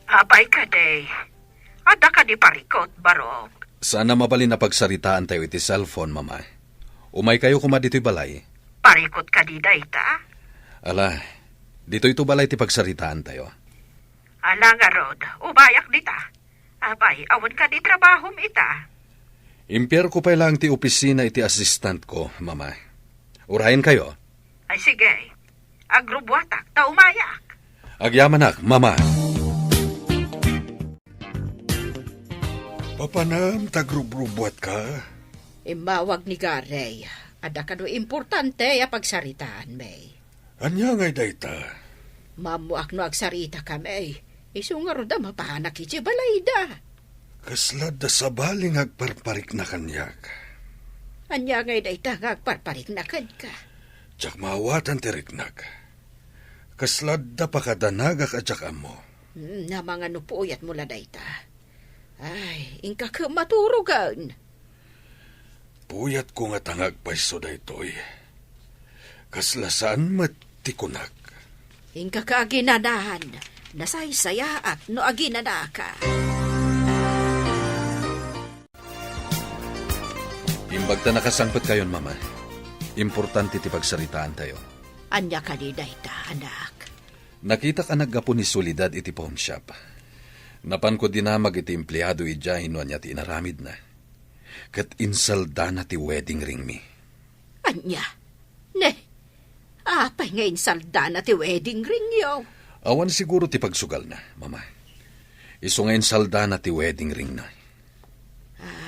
Apay kadi? Adda kadi parikut, Barok? Saan a mabalin a pagsaritaantayo iti cellphone, Mama. Umaykayo koma ditoy balay. Parikut kadi dayta? Ala, ditoyto balay ti pagsaritaantayo. Ala ngarud, umayak dita. Apay, awan kadi trabahom ita? Impierko pay laeng ti opisina iti assistantko, Mama. Urayenkayo? Ay, sige. Agrubbuatak, ta umayak. Agyamanak, Mama. Papanam ta agrubrubuatka? Immawag ni Gary. Adda kano importante a pagsaritaan, May. Ania ngay dayta? Maammoak no agsarita kami. Isu ngarud a mapanak iti balayda. Kasla adda sabali nga agparparikna kaniak. Ania ngay dayta nga agparparikna kenka? Diak maawatan ti riknak. Kasla adda pakadanagak a diak ammo. Hmm, namangano puyatmo la dayta. Ay, inka ket maturogen. Puyatko ngata nga agpayso daytoy. Kasla saan met ti kunak. Inka ka aginanahan, nasaysayaat no aginanaka. Imbag ta nakasangpetkayon, Mama. Importante ti pagsaritaantayo. Ania kadi dayta, anak? Nakitak a naggapu ni Soledad iti pawnshop. Napanko dinamag iti empleado idiay no ania ti inaramidna. Ket insaldana ti wedding ringmi. Ania? Ne, apay nga insaldana ti wedding ringyo? Awan siguro ti pagsugalna, Mama. Isu nga insaldana ti wedding ringna.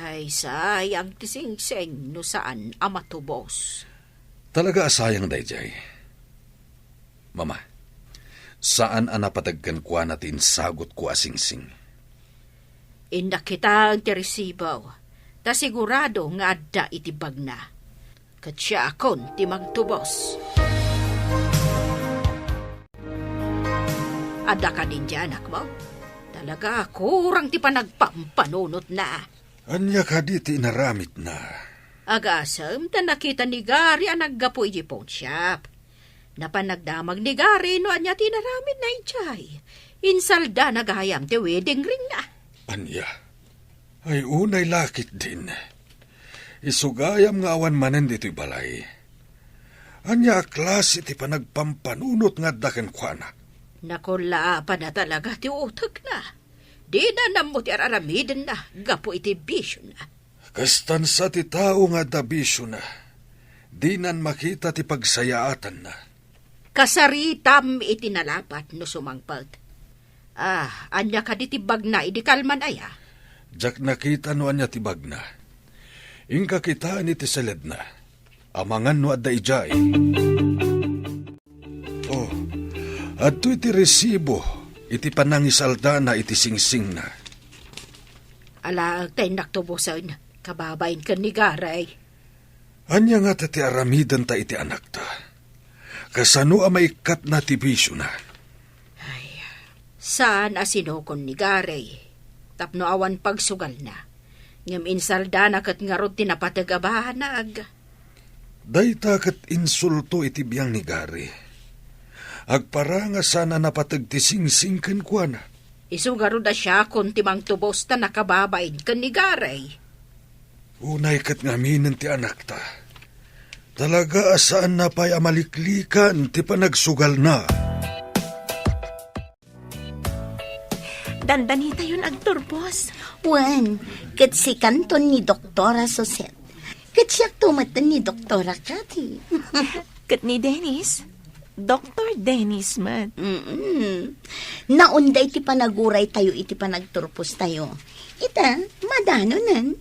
Ay, sayang ti singsing no saan a matubos. Talaga a sayang daydiay. Mama, saan a napateg kenkuana ti insagutko a singsing. Innak kitaen ti resibo, ta sigurado nga adda iti bagna. Ket siakon ti mangtubos. Adda kadin ti anakmo? Talaga, kurang ti panagpampanunotna. Ania kadi ti inaramidna? Agasem ta nakita ni Gary a naggapu iti pawnshop. Napan nagdamag ni Gary no ania ti inaramidna idiay. Insaldana gayam ti wedding ringna. Ania? Ay, unay la ketdin. Isu gayam nga awan manen ditoy balay. Ania a klase ti panagpampanunot nga adda kenkuana? Nakullaapanna talaga ti utekna. Dina nammo ti ar-aramidenna gapu iti bisiona. Kastan sa ti tao nga adda bisiona. Dinan makita ti pagsayaatanna. Kasaritam iti nalapat no sumangpet. Ah, ania kadi ti bagna idi kalman aya? Diak nakita no ania ti bagna. Inka kitaen iti seledna. Amangan no adda idiay. Oh, adtoy ti resibo iti panangisaldana iti singsingna. Alaek ta innak tubosen, kababain ken ni Garay. Ania ngata ti aramidenta iti anakta? Kasano a maikkatna ti bisiona? Ay, saan a sinukon ni Garay tapno awan pagsugalna. Ngem insaldana ket ngarud ti napateg a banag. Dayta ket insulto iti biang ni Gary. Agparang a saan a napateg ti singsing kenkuana. Isu ngarud a siakon ti mangtubos ta nakababain ken ni Gary. Unay ket ngaminen ti anakta. Talaga a saanna pay a maliklikan ti panagsugalna. Dandanitayon agturpos. Wen, ket sikanton ni Doktora Suset. Ket siakto met ni Doktora Cathy. Ket ni Dennis, Doktor Dennis met. Mm-mm. Naunday ti panaguraytayo iti panagturpostayo. Ita, madanonen.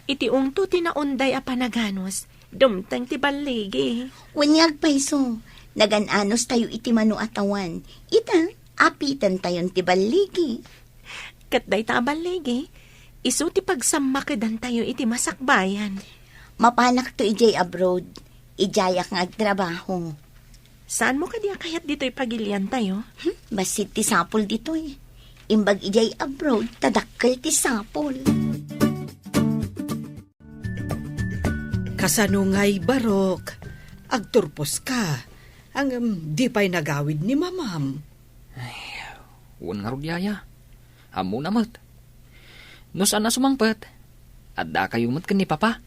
Iti ungto ti naunday a panaganus, dumteng ti balligi. Wen nga agpayso, nagan-anustayo iti mano a tawan. Ita, apitentayon ti balligi. Ket dayta a balligi, isu ti pagsammakedantayo iti masakbayan. Mapanakto idiay abroad, idiayak nga agtrabaho. Saanmo kadi a kayat ditoy pagiliantayo? Hmm, bassit ti sapul ditoy. Imbag idiay abroad, ta dakkel ti sapul. Kasano ngay, Barok? Agturposka. Ngem, di pay nagawid ni Mamam. Ay, wen ngarud, Yaya. Ammona met. No saan a sumangpet, addakayo met ken ni Papa.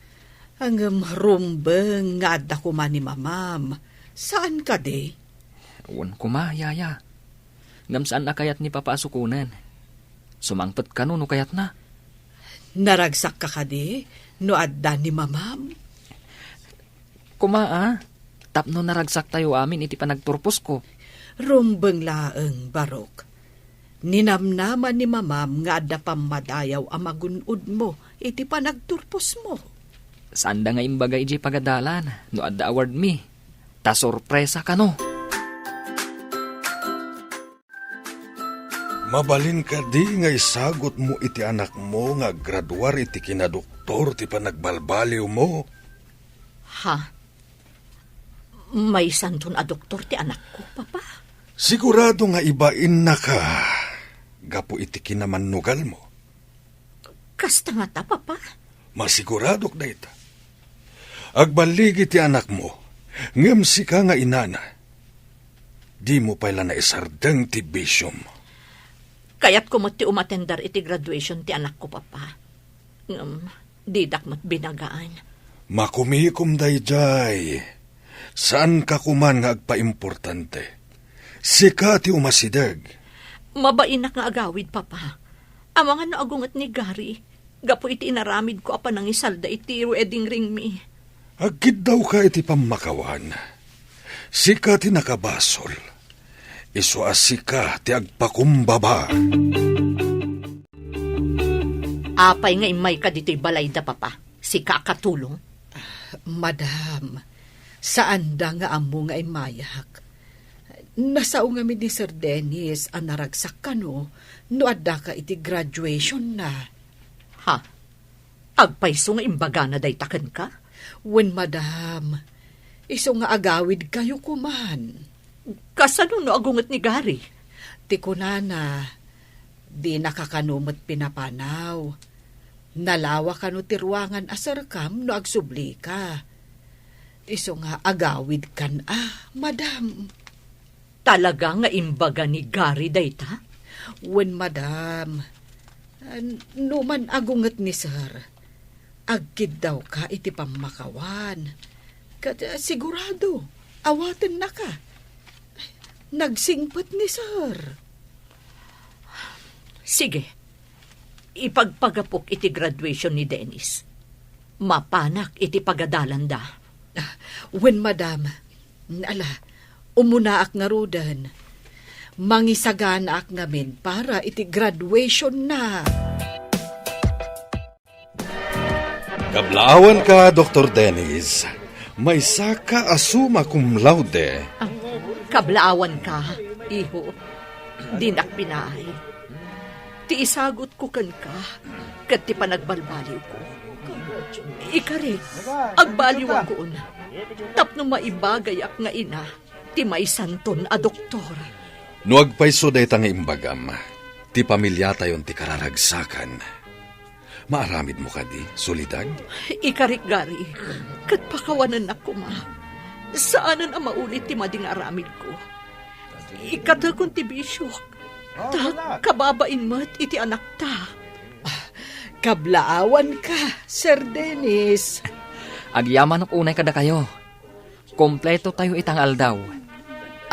Ngem rumbeng nga adda koma ni Mamam. Saan kadi? Wen koma, Yaya. Ngem saan a kayat ni Papa a sukonen. Sumangpet kano no kayatna. Naragsakka kadi no adda ni Mamam? Koma a, tapno naragsaktayo amin iti panagturposko. Rumbeng laeng, Barok. Ninamnama ni Mamam nga adda pammadayaw a magun-odmo iti panagturposmo. Saanda nga imbaga idiay pagadalan no adda awardmi. Ta sorpresa kano. Mabalin kadi nga isagutmo iti anakmo nga aggraduar iti kinadoktor ti panagbalbaliwmo? Ha? Maysanton a doktor ti anakko, Papa? Sigurado nga ibainnaka gapu iti kinamannugalmo. Kasta ngata, Papa? Masiguradok dayta. Agballigi ti anakmo, ngem sika nga inana, dimo pay la naisardeng ti bisiom. Kayatko met ti umatender iti graduation ti anakko, Papa. Ngem, didak met binagaan. Makumikom daydiay. Saanka koman nga agpaimportante. Sika ti umasideg. Mabainak nga agawid, Papa. Amangan no agunget ni Gary, gapu iti inaramidko a panangisalda iti wedding ringmi. Agkiddawka iti pammakawan. Sika ti nakabasol. Isu a sika ti agpakumbaba. Apay nga immayka ditoy balayda, Papa? Sika a katulong? Ah, madam, saanda nga ammo nga immayak. Nasao ngamin ni Sir Dennis a naragsak kano no addaka iti graduationna. Ha? Agpayso nga imbagana dayta kenka? Wen, madam. Isu nga agawidkayo koman. Kasano no agunget ni Gary? Ti kunana, dinaka kano met pinapanaw. Nalawa kano ti ruangan a serkam no agsublika. Isu nga agawidkan a, madam. Talaga nga imbaga ni Gary dayta? Wen, madam. Numan agunget ni Sir, agkiddawka iti pammakawan. Ket, eh, sigurado, awatennaka. Nagsingpet ni Sir. Sige, ipagpagapok iti graduation ni Dennis. Mapanak iti pagadalanda. Ah, wen, madam. Ala, umunaak ngaruden. Mangisaganaak ngamin para iti graduationna. Kablaawanka, Doktor Dennis. Maysaka a summa cum laude. Ah, kablaawanka, iho. Dinak binaay. Ti isagutko kenka, ket ti panagbalbaliwko. Ikarik, agbaliwakon. Tapno maibagayak nga ina ti maysanton a doktor. No agpayso dayta nga imbagam, ti pamiliatayon ti kararagsakan. Maaramidmo kadi, Soledad? Ikarik, Gary, ket pakawanennak koma. Saanen a maulit ti madi nga aramidko. Ikatekon ti bisiok, ta kababain met iti anakta. Ah, kablaawanka, Sir Dennis. Agyamanok unay kadakayo. Kompleto tayo ita nga aldaw.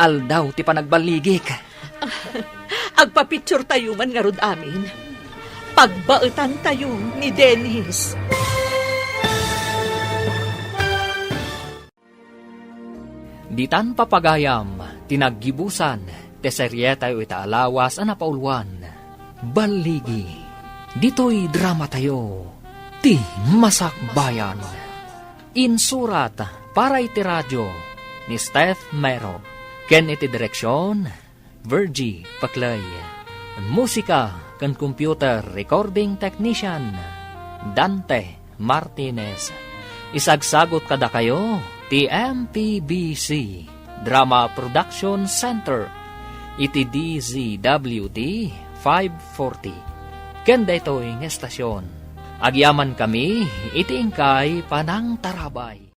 Aldaw ti panagballigik. Agpapicture tayo man ngarud amin. Pagbaetan tayo ni Dennis. Ditan papagayam ti naggibusan ti serie tayo ita a lawas a napauluan. Balligi. Ditoy drama tayo, ti Masakbayan. Insurat para iti radio ni Steph Mero, ken iti direksyon, Virgie Paclay. Musika ken computer recording technician, Dante Martinez. Isagsagot kadakayo ti M P B C Drama Production Center iti D Z W T five forty. Ken daytoy nga estasyon, agyamankami iti inkay panangtarabay.